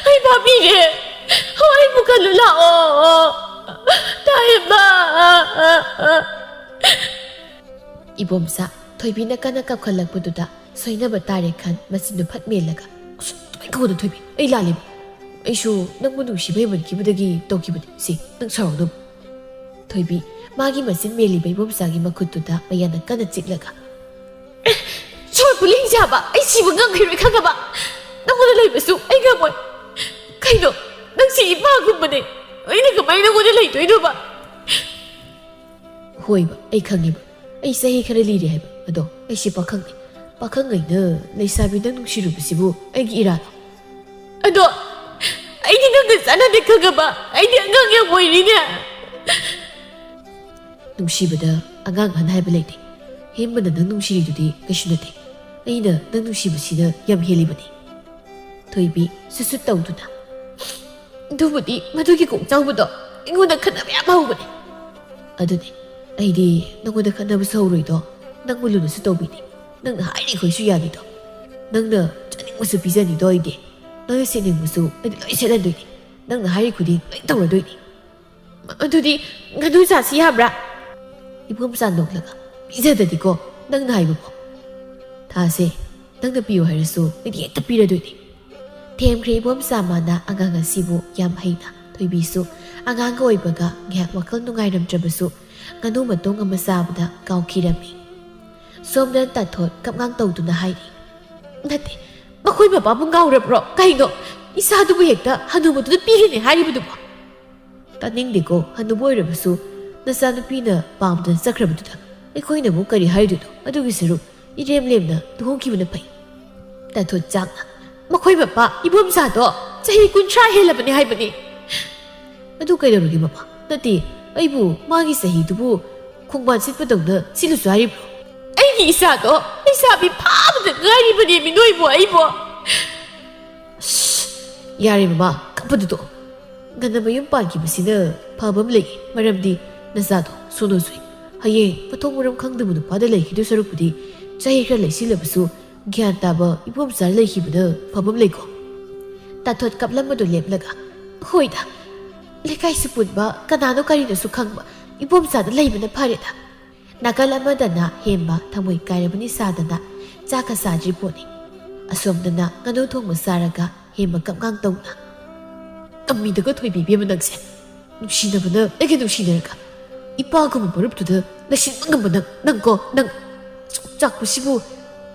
ꯑꯩ ꯐꯥꯕꯤꯔꯦ꯫ ꯍꯣ, ꯑꯩꯕꯨ ꯀꯜꯂꯨ ꯂꯥꯛꯑꯣ꯫ ꯇꯥꯏꯌꯦ, ꯏꯃꯥ꯫" ꯏꯕꯣꯝꯆꯥ ꯊꯣꯏꯕꯤꯅ ꯀꯟꯅ ꯀꯞꯈꯠꯂꯛꯄꯗꯨꯗ ꯁꯣꯏꯅꯕ ꯇꯥꯔꯦ ꯈꯟ ꯃꯆꯤꯟꯗꯨ ꯐꯠ ꯃꯦꯜꯂꯒ, "ꯑꯁ, ꯑꯗꯨꯃꯥꯏꯅ ꯀꯧꯗ, ꯊꯣꯏꯕꯤ, ꯑꯩ ꯂꯥꯜꯂꯦꯕ꯫ ꯑꯩꯁꯨ ꯅꯪꯕꯨ ꯅꯨꯡꯁꯤꯕ ꯍꯦꯟꯃꯟꯈꯤꯕꯗꯒꯤ ꯇꯧꯈꯤꯕꯅꯤ꯫ ꯁꯤ, ꯅꯪ ꯁꯥꯎꯔꯧꯗꯕ꯫" ꯊꯣꯏꯕꯤ ꯃꯥꯒꯤ ꯃꯆꯤꯟ ꯃꯦꯜꯂꯤꯕ ꯏꯕꯣꯝꯆꯥꯒꯤ ꯃꯈꯨꯠꯇꯨꯗ ꯃꯌꯥꯅ ꯀꯟꯅ ꯆꯤꯛꯂꯒ, "ꯑꯦ, ꯁꯣꯔ ꯄꯨꯂꯤꯡꯁꯦ ꯍꯥꯏꯕ, ꯑꯩ ꯁꯤꯕ ꯉꯝꯈꯤꯔꯣꯏ ꯈꯪꯉꯕ? ꯅꯪꯉꯣꯟꯗ ꯂꯩꯕꯁꯨ ꯑꯩ ꯉꯝꯃꯣꯏ꯫ ꯀꯩꯅꯣ, ꯁꯤ ꯏꯄꯥꯒꯨꯝꯕꯅꯦ꯫ ꯑꯩꯅ ꯀꯃꯥꯏꯅ ꯅꯉꯣꯟꯗ ꯂꯩꯗꯣꯏꯅꯣꯕ? ꯍꯣꯏꯕ, ꯑꯩ ꯈꯪꯉꯦꯕ꯫ ꯑꯩ ꯆꯍꯤ ꯈꯔ ꯂꯤꯔꯦ ꯍꯥꯏꯕ꯫ ꯑꯗꯣ ꯑꯩꯁꯦ ꯄꯥꯈꯪꯅꯦ꯫ ꯄꯥꯈꯪꯉꯩꯅ ꯂꯩꯁꯥꯕꯤꯗ ꯅꯨꯡꯁꯤꯔꯨꯕꯁꯤꯕꯨ ꯑꯩꯒꯤ ꯏꯔꯥꯗꯣ꯫ ꯑꯗꯣ ꯑꯩꯗꯤ ꯅꯪꯒ ꯆꯥꯟꯅꯗꯦ ꯈꯪꯉꯕ? ꯑꯩꯗꯤ ꯑꯉꯥꯡ ꯌꯥꯝ ꯑꯣꯏꯔꯤꯅꯦ꯫ ꯅꯨꯡꯁꯤꯕꯗ ꯑꯉꯥꯡ ꯑꯍꯟ ꯍꯥꯏꯕ ꯂꯩꯇꯦ꯫ ꯍꯦꯟꯕꯅ ꯅꯪ ꯅꯨꯡꯁꯤꯔꯤꯗꯨꯗꯤ ꯀꯩꯁꯨ ꯅꯠꯇꯦ꯫ ꯑꯩꯅ ꯅꯪ ꯅꯨꯡꯁꯤꯕꯁꯤꯅ ꯌꯥꯝ ꯍꯦꯜꯂꯤꯕꯅꯤ꯫ ꯊꯣꯏꯕꯤ ꯁꯨꯠ ꯁꯨꯠ ꯇꯧꯗꯨꯅ, "ꯑꯗꯨꯕꯨꯗꯤ ꯃꯗꯨꯒꯤ ꯀꯣꯛ ꯆꯥꯎꯕꯗꯣ ꯑꯩꯉꯣꯟꯗ ꯈꯠꯅꯕ ꯌꯥꯝ ꯍꯧꯕꯅꯦ꯫ ꯑꯗꯨꯅꯦ, ꯑꯩꯗꯤ ꯅꯪꯉꯣꯟꯗ ꯈꯠꯅꯕꯁꯨ ꯍꯧꯔꯣꯏꯗꯣ, ꯅꯪꯕꯨ ꯂꯨꯅꯁꯨ ꯇꯧꯕꯤꯅꯤ꯫ ꯅꯪꯅ ꯍꯥꯏꯔꯤꯈꯣꯏꯁꯨ ꯌꯥꯅꯤꯗꯣ꯫ ꯅꯪꯅ ꯆꯥꯅꯤꯡꯕꯁꯨ ꯄꯤꯖꯅꯤꯗꯣ ꯑꯩꯗꯤ꯫ ꯅꯪꯅ ꯁꯦꯠꯅꯤꯡꯕꯁꯨ ꯑꯩꯗꯤ ꯂꯣꯏ ꯁꯦꯠꯍꯟꯗꯣꯏꯅꯤ꯫ ꯅꯪꯅ ꯍꯥꯏꯔꯤ ꯈꯨꯗꯤꯡ ꯂꯣꯏ ꯇꯧꯔꯗꯣꯏꯅꯤ꯫ ꯑꯗꯨꯗꯤ ꯉꯥꯅꯨ ꯆꯥꯁꯤ ꯌꯥꯕ꯭ꯔꯥ?" ꯏꯕꯣꯝꯆꯥ ꯅꯣꯛꯂꯒ, "ꯄꯤꯖꯗꯗꯤꯀꯣ, ꯅꯪꯅ ꯍꯥꯏꯕꯕꯣ꯫ ꯊꯥꯁꯦ, ꯅꯪꯅ ꯄꯤꯌꯨ ꯍꯥꯏꯔꯁꯨ ꯑꯩꯗꯤ ꯍꯦꯛꯇ ꯄꯤꯔꯗꯣꯏꯅꯤ꯫" ꯊꯦꯝꯈ꯭ꯔꯦ ꯏꯕꯣꯝꯆꯥ ꯃꯥꯅ ꯑꯉꯥꯡ ꯑꯁꯤꯕꯨ ꯌꯥꯝ ꯍꯩꯅ꯫ ꯊꯣꯏꯕꯤꯁꯨ ꯑꯉꯥꯡꯒ ꯑꯣꯏꯕꯒ ꯉꯥꯏꯍꯥꯛ ꯋꯥꯈꯜ ꯅꯨꯡꯉꯥꯏꯔꯝꯗ꯭ꯔꯕꯁꯨ ꯉꯥꯅꯨ ꯃꯇꯣꯡ ꯑꯃ ꯆꯥꯕꯗ ꯀꯥꯎꯈꯤꯔꯝꯃꯤ꯫ ꯁꯣꯝꯗ ꯇꯥꯊꯣꯠ ꯀꯞꯉꯥꯡ ꯇꯧꯗꯨꯅ ꯍꯥꯏꯔꯤ, "ꯅꯠꯇꯦ, ꯃꯈꯣꯏ ꯃꯄꯥꯕꯨ ꯉꯥꯎꯔꯕ꯭ꯔꯣ? ꯀꯩꯅꯣ, ꯏꯆꯥꯗꯨꯕꯨ ꯍꯦꯛꯇ ꯍꯅꯨꯕꯗꯨꯗ ꯄꯤꯔꯤꯅꯦ ꯍꯥꯏꯔꯤꯕꯗꯨꯕꯣ?" "ꯇꯥꯅꯤꯡꯗꯦꯀꯣ, ꯍꯅꯨꯕ ꯑꯣꯏꯔꯕꯁꯨ ꯅꯆꯥꯅꯨꯄꯤꯅ ꯄꯥꯝꯗꯅ ꯆꯠꯈ꯭ꯔꯕꯗꯨꯗ ꯑꯩꯈꯣꯏꯅ ꯑꯃꯨꯛ ꯀꯔꯤ ꯍꯥꯏꯗꯣꯏꯅꯣ? ꯑꯗꯨꯒꯤ ꯁꯔꯨꯛ ꯏꯔꯦꯝ ꯂꯦꯝꯅ ꯂꯨꯍꯣꯡꯈꯤꯕꯅ ꯐꯩ꯫" ꯇꯥꯊꯣꯠ ꯆꯥꯛꯅ, "ꯃꯈꯣꯏ ꯃꯄꯥ ꯏꯕꯣꯝꯆꯥꯗꯣ ꯆꯍꯤ ꯀꯨꯟꯊ꯭ꯔꯥ ꯍꯦꯜꯂꯕꯅꯤ ꯍꯥꯏꯕꯅꯤ꯫" "ꯑꯗꯨ ꯀꯩꯗꯧꯔꯒꯦ ꯃꯃꯥ? ꯅꯠꯇꯦ, ꯑꯩꯕꯨ ꯃꯥꯒꯤ ꯆꯍꯤꯗꯨꯕꯨ ꯈꯣꯡꯕꯥꯟ ꯁꯤꯠꯄꯗꯧꯅ ꯁꯤꯠꯂꯨꯁꯨ ꯍꯥꯏꯔꯤꯕ꯭ꯔꯣ?" "ꯑꯩꯒꯤ ꯏꯆꯥꯗꯣ ꯂꯩꯁꯥꯕꯤ ꯐꯥꯕꯗ ꯉꯥꯏꯔꯤꯕꯅꯦꯃꯤ ꯅꯣꯏꯕꯨ ꯑꯩꯕꯨ꯫" "ꯑꯁ, ꯌꯥꯔꯦ ꯃꯃꯥ, ꯀꯞꯄꯗꯨ ꯇꯣꯛꯑꯣ꯫ ꯉꯟꯅ ꯃꯌꯨꯝ ꯄꯥꯟꯈꯤꯕꯁꯤꯅ ꯐꯕ ꯑꯃ ꯂꯩ, ꯃꯔꯝꯗꯤ ꯅꯆꯥꯗꯣ ꯁꯣꯟꯅ ꯁꯨꯏ꯫ ꯍꯌꯦꯡ ꯃꯊꯣꯡ ꯃꯔꯝ ꯈꯪꯗꯕ ꯅꯨꯄꯥꯗ ꯂꯩꯈꯤꯗꯣꯏ ꯁꯔꯨꯛꯄꯨꯗꯤ ꯆꯍꯤ ꯈꯔ ꯂꯩꯁꯤꯜꯂꯕꯁꯨ ꯒ꯭ꯌꯥꯟ ꯇꯥꯕ ꯏꯕꯣꯝꯆꯥ ꯂꯩꯈꯤꯕꯅ ꯐꯕ ꯑꯃ ꯂꯩꯀꯣ꯫" ꯇꯥꯊꯣꯠ ꯀꯞꯂꯝꯕꯗꯨ ꯂꯦꯞꯂꯒ, "ꯍꯣꯏꯗ, ꯂꯩꯀꯥꯏꯁꯨ ꯄꯨꯟꯕ, ꯀꯅꯥꯅꯣ ꯀꯔꯤꯅꯣꯁꯨ ꯈꯪꯕ ꯏꯕꯣꯝꯆꯥꯗ ꯂꯩꯕꯅ ꯐꯔꯦꯗ꯫" ꯅꯥꯀꯜ ꯑꯃꯗꯅ ꯍꯦꯝꯕ ꯊꯃꯣꯏ ꯀꯥꯏꯔꯕꯅꯤ ꯁꯥꯗꯅ ꯆꯥꯛꯀ ꯆꯥꯗ꯭ꯔꯤ ꯄꯣꯠꯅꯤ꯫ ꯑꯁꯣꯝꯗꯅ ꯉꯥꯅꯨ ꯊꯣꯡꯕ ꯆꯥꯔꯒ ꯍꯦꯝꯕ ꯀꯞꯉꯥꯡ ꯇꯧꯅ, "ꯀꯝꯃꯤꯗꯒ ꯊꯣꯏꯕꯤ ꯏꯕꯦꯝꯃ ꯅꯪꯁꯦ꯫ ꯅꯨꯡꯁꯤꯅꯕꯅ ꯑꯩꯒ ꯅꯨꯡꯁꯤꯅꯔꯒ ꯏꯄꯥꯒꯨꯝꯕ ꯃꯔꯨꯞꯇꯨꯗ ꯂꯩꯁꯤꯟꯕ ꯉꯝꯕ ꯅꯪ, ꯅꯪꯀꯣ, ꯅꯪ꯫ ꯆꯥꯛꯄꯁꯤꯕꯨ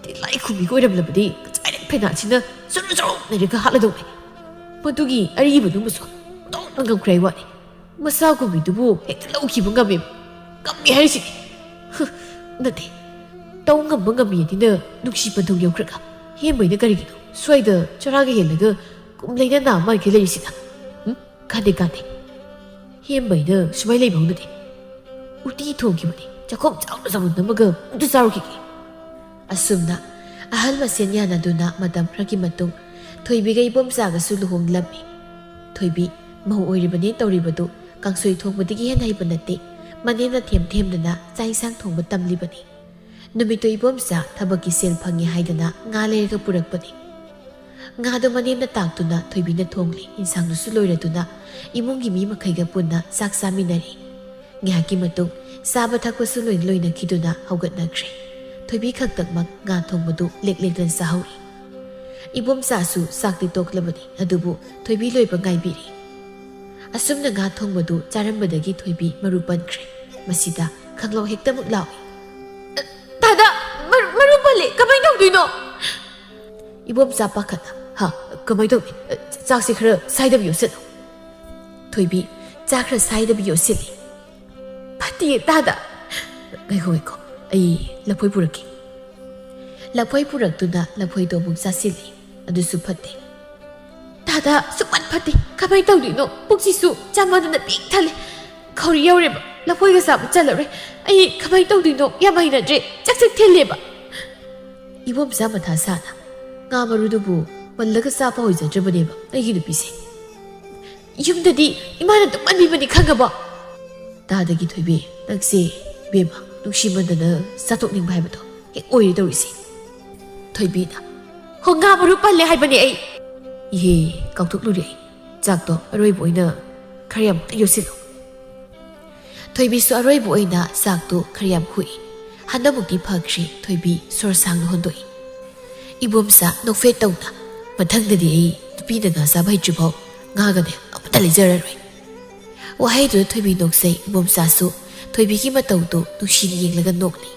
ꯇꯤꯂꯥꯏ ꯈꯨꯝꯕꯤꯒ ꯑꯣꯏꯔꯝꯂꯕꯗꯤ ꯉꯁꯥꯏꯅ ꯐꯦꯅꯥꯠꯁꯤꯅ ꯆꯨꯔꯨ ꯆꯨꯔꯨ ꯅꯩꯔꯒ ꯍꯥꯠꯂꯗꯧꯅꯤ꯫" ꯃꯗꯨꯒꯤ ꯑꯔꯤꯕꯗꯨꯃꯁꯨ ꯍꯨꯟꯗꯣꯛꯅ ꯉꯝꯈ꯭ꯔꯦ ꯍꯥꯏ ꯋꯥꯅꯤ꯫ ꯃꯆꯥ ꯀꯨꯝꯕꯤꯗꯨꯕꯨ ꯍꯦꯛꯇ ꯂꯧꯈꯤꯕ ꯉꯝꯃꯦꯕ꯫ ꯉꯝꯃꯤ ꯍꯥꯏꯔꯤꯁꯤꯗꯤ꯫ ꯍ, ꯅꯠꯇꯦ, ꯇꯧ ꯉꯝꯕ ꯉꯝꯃꯤ ꯑꯗꯨꯅ ꯅꯨꯡꯁꯤ ꯄꯟꯊꯨꯡ ꯌꯧꯈ꯭ꯔꯒ ꯍꯦꯝꯕꯩꯅ ꯀꯔꯤꯒꯤꯅꯣ ꯁ꯭ꯋꯥꯏꯗ ꯆꯔꯥꯒ ꯍꯦꯜꯂꯒ ꯀꯨꯝꯂꯩꯅ ꯅꯥ ꯃꯥꯟꯈꯩ ꯂꯩꯔꯤꯁꯤꯅ? ꯎꯝ? ꯀꯥꯟꯗꯦ, ꯀꯥꯟꯗꯦ꯫ ꯍꯦꯝꯕꯩꯅ ꯁꯨꯃꯥꯏꯅ ꯂꯩꯕ ꯍꯧꯅꯗꯦ꯫ ꯎꯇꯤ ꯊꯣꯡꯈꯤꯕꯅꯤ꯫ ꯆꯥꯛꯈꯣꯝ ꯆꯥꯎꯅ ꯆꯥꯎꯅ ꯅꯝꯃꯒ ꯑꯝꯇ ꯆꯥꯔꯨꯈꯤꯒꯦ꯫ ꯑꯁꯨꯝꯅ ꯑꯍꯜ ꯃꯁꯦꯟ ꯌꯥꯅꯗꯨꯅ ꯃꯇꯝ ꯈꯔꯒꯤ ꯃꯇꯨꯡ ꯊꯣꯏꯕꯤꯒ ꯏꯕꯣꯝꯆꯥꯒꯁꯨ ꯂꯨꯍꯣꯡꯂꯝꯃꯤ꯫ ꯊꯣꯏꯕꯤ ꯃꯧ ꯑꯣꯏꯔꯤꯕꯅꯦ ꯇꯧꯔꯤꯕꯗꯨ ꯀꯥꯡꯁꯣꯏ ꯊꯣꯡꯕꯗꯒꯤ ꯍꯦꯟꯅ ꯍꯩꯕ ꯅꯠꯇꯦ꯫ ꯃꯅꯦꯝꯅ ꯊꯦꯝ ꯊꯦꯝꯗꯨꯅ ꯆꯥꯛ ꯏꯟꯁꯥꯡ ꯊꯣꯡꯕ ꯇꯝꯂꯤꯕꯅꯤ꯫ ꯅꯨꯃꯤꯠꯇꯨ ꯏꯕꯣꯝꯆꯥ ꯊꯕꯛꯀꯤ ꯁꯦꯜ ꯐꯪꯉꯤ ꯍꯥꯏꯗꯅ ꯉꯥ ꯂꯩꯔꯒ ꯄꯨꯔꯛꯄꯅꯤ꯫ ꯉꯥꯗꯣ ꯃꯅꯦꯝꯅ ꯇꯥꯛꯇꯨꯅ ꯊꯣꯏꯕꯤꯅ ꯊꯣꯡꯂꯤ꯫ ꯏꯟꯁꯥꯡꯗꯨꯁꯨ ꯂꯣꯏꯔꯗꯨꯅ ꯏꯃꯨꯡꯒꯤ ꯃꯤ ꯃꯈꯩꯒ ꯄꯨꯟꯅ ꯆꯥꯛ ꯆꯥꯃꯤꯟꯅꯔꯤ꯫ ꯉꯥꯏꯍꯥꯛꯀꯤ ꯃꯇꯨꯡ ꯆꯥꯕ ꯊꯛꯄꯁꯨ ꯂꯣꯏꯅ ꯂꯣꯏꯅꯈꯤꯗꯨꯅ ꯍꯧꯒꯠꯅꯈ꯭ꯔꯦ꯫ ꯊꯣꯏꯕꯤ ꯈꯛꯇꯃꯛ ꯉꯥ ꯊꯣꯡꯕꯗꯨ ꯂꯦꯛ ꯂꯦꯛꯇꯅ ꯆꯥꯍꯧꯔꯤ꯫ ꯏꯕꯣꯝꯆꯥꯁꯨ ꯆꯥꯛꯇꯤ ꯇꯣꯛꯂꯕꯅꯤ, ꯑꯗꯨꯕꯨ ꯊꯣꯏꯕꯤ ꯂꯣꯏꯕ ꯉꯥꯏꯕꯤꯔꯤ꯫ ꯑꯁꯨꯝꯅ ꯉꯥ ꯊꯣꯡꯕꯗꯨ ꯆꯥꯔꯝꯕꯗꯒꯤ ꯊꯣꯏꯕꯤ ꯃꯔꯨ ꯄꯟꯈ꯭ꯔꯦ꯫ ꯃꯁꯤꯗ ꯈꯪꯂꯧ ꯍꯦꯛꯇꯃꯛ ꯂꯥꯎꯏ꯫ "ꯗꯥꯗꯥ, ꯃꯔꯨ, ꯃꯔꯨ ꯄꯜꯂꯦ, ꯀꯃꯥꯏ ꯇꯧꯗꯣꯏꯅꯣ?" ꯏꯕꯣꯝꯆꯥ ꯄꯥꯈꯠꯅ, "ꯍꯥ, ꯀꯃꯥꯏ ꯇꯧꯅꯤ? ꯆꯥꯛꯁꯦ ꯈꯔ ꯁꯥꯏꯗꯕ ꯌꯣꯠꯁꯤꯜꯂꯣ꯫" ꯊꯣꯏꯕꯤ ꯆꯥꯛ ꯈꯔ ꯁꯥꯏꯗꯕ ꯌꯣꯠꯁꯤꯜꯂꯤ꯫ "ꯐꯠꯇꯤꯌꯦ ꯗꯥꯗꯥ꯫" "ꯉꯥꯏꯈꯣ, ꯉꯥꯏꯈꯣ, ꯑꯩ ꯂꯐꯣꯏ ꯄꯨꯔꯛꯀꯦ꯫" ꯂꯐꯣꯏ ꯄꯨꯔꯛꯇꯨꯅ ꯂꯐꯣꯏꯗꯣ ꯑꯃꯨꯛ ꯆꯥꯁꯤꯜꯂꯤ꯫ ꯑꯗꯨꯁꯨ ꯐꯠꯇꯦ꯫ "ꯗꯥꯗꯥ, ꯁꯨꯛꯐꯠ ꯐꯠꯇꯦ꯫ ꯀꯃꯥꯏ ꯇꯧꯗꯣꯏꯅꯣ? ꯄꯨꯛꯁꯤꯁꯨ ꯆꯥꯃꯟꯗꯅ ꯄꯤꯛ ꯊꯜꯂꯦ꯫ ꯈꯧꯔꯤ ꯌꯧꯔꯦꯕ꯫ ꯂꯐꯣꯏꯒ ꯆꯥꯕ ꯆꯜꯂꯔꯣꯏ꯫ ꯑꯩ ꯀꯃꯥꯏ ꯇꯧꯗꯣꯏꯅꯣ? ꯌꯥꯝ ꯍꯩꯅꯗ꯭ꯔꯦ꯫ ꯆꯛ ꯆꯛ ꯊꯤꯜꯂꯦꯕ꯫" ꯏꯕꯣꯝꯆꯥ ꯃꯊꯥ ꯁꯥꯅ, "ꯉꯥ ꯃꯔꯨꯗꯨꯕꯨ ꯄꯜꯂꯒ ꯆꯥꯕ ꯑꯣꯏꯖꯗ꯭ꯔꯕꯅꯦꯕ ꯑꯩꯒꯤ ꯅꯨꯄꯤꯁꯦ꯫ ꯌꯨꯝꯗꯗꯤ ꯏꯃꯥꯅ ꯑꯗꯨꯝ ꯃꯟꯕꯤꯕꯅꯤ, ꯈꯪꯉꯕꯣ?" ꯇꯥꯗꯒꯤ ꯊꯣꯏꯕꯤ, "ꯅꯪꯁꯦ ꯏꯕꯦꯝꯃ, ꯅꯨꯡꯁꯤꯃꯟꯗꯅ ꯆꯥꯊꯣꯛꯅꯤꯡꯕ ꯍꯥꯏꯕꯗꯣ ꯍꯦꯛ ꯑꯣꯏꯔꯦ ꯇꯧꯔꯤꯁꯦ꯫" ꯊꯣꯏꯕꯤꯅ, "ꯍꯣ, ꯉꯥ ꯃꯔꯨ ꯄꯜꯂꯦ ꯍꯥꯏꯕꯅꯦ ꯑꯩ꯫" "ꯏꯍꯦ, ꯀꯥꯎꯊꯣꯛꯂꯨꯔꯦ ꯑꯩ꯫ ꯆꯥꯛꯇꯣ ꯑꯔꯣꯏꯕ ꯑꯣꯏꯅ ꯈꯔ ꯌꯥꯝ ꯌꯣꯠꯁꯤꯜꯂꯣ꯫" ꯊꯣꯏꯕꯤꯁꯨ ꯑꯔꯣꯏꯕ ꯑꯣꯏꯅ ꯆꯥꯛꯇꯨ ꯈꯔ ꯌꯥꯝ ꯍꯨꯏ꯫ ꯍꯟꯗꯛꯃꯨꯛꯇꯤ ꯐꯈ꯭ꯔꯦ ꯊꯣꯏꯕꯤ ꯁꯣꯔ ꯁꯥꯡꯅ ꯍꯣꯟꯗꯣꯛꯏ꯫ ꯏꯕꯣꯝꯆꯥ ꯅꯣꯛꯐꯦꯠ ꯇꯧꯅ, "ꯃꯊꯪꯗꯗꯤ ꯑꯩ ꯅꯨꯄꯤꯅ ꯉꯥ ꯆꯥꯕ ꯍꯩꯇ꯭ꯔꯤꯐꯥꯎ ꯉꯥꯒꯅꯦ ꯑꯃꯠꯇ ꯂꯩꯖꯔꯔꯣꯏ꯫" ꯋꯥꯍꯩꯗꯨꯗ ꯊꯣꯏꯕꯤ ꯅꯣꯛꯆꯩ꯫ ꯏꯕꯣꯝꯆꯥꯁꯨ ꯊꯣꯏꯕꯤꯒꯤ ꯃꯇꯧꯗꯨ ꯅꯨꯡꯁꯤꯅ ꯌꯦꯡꯂꯒ ꯅꯣꯛꯂꯤ꯫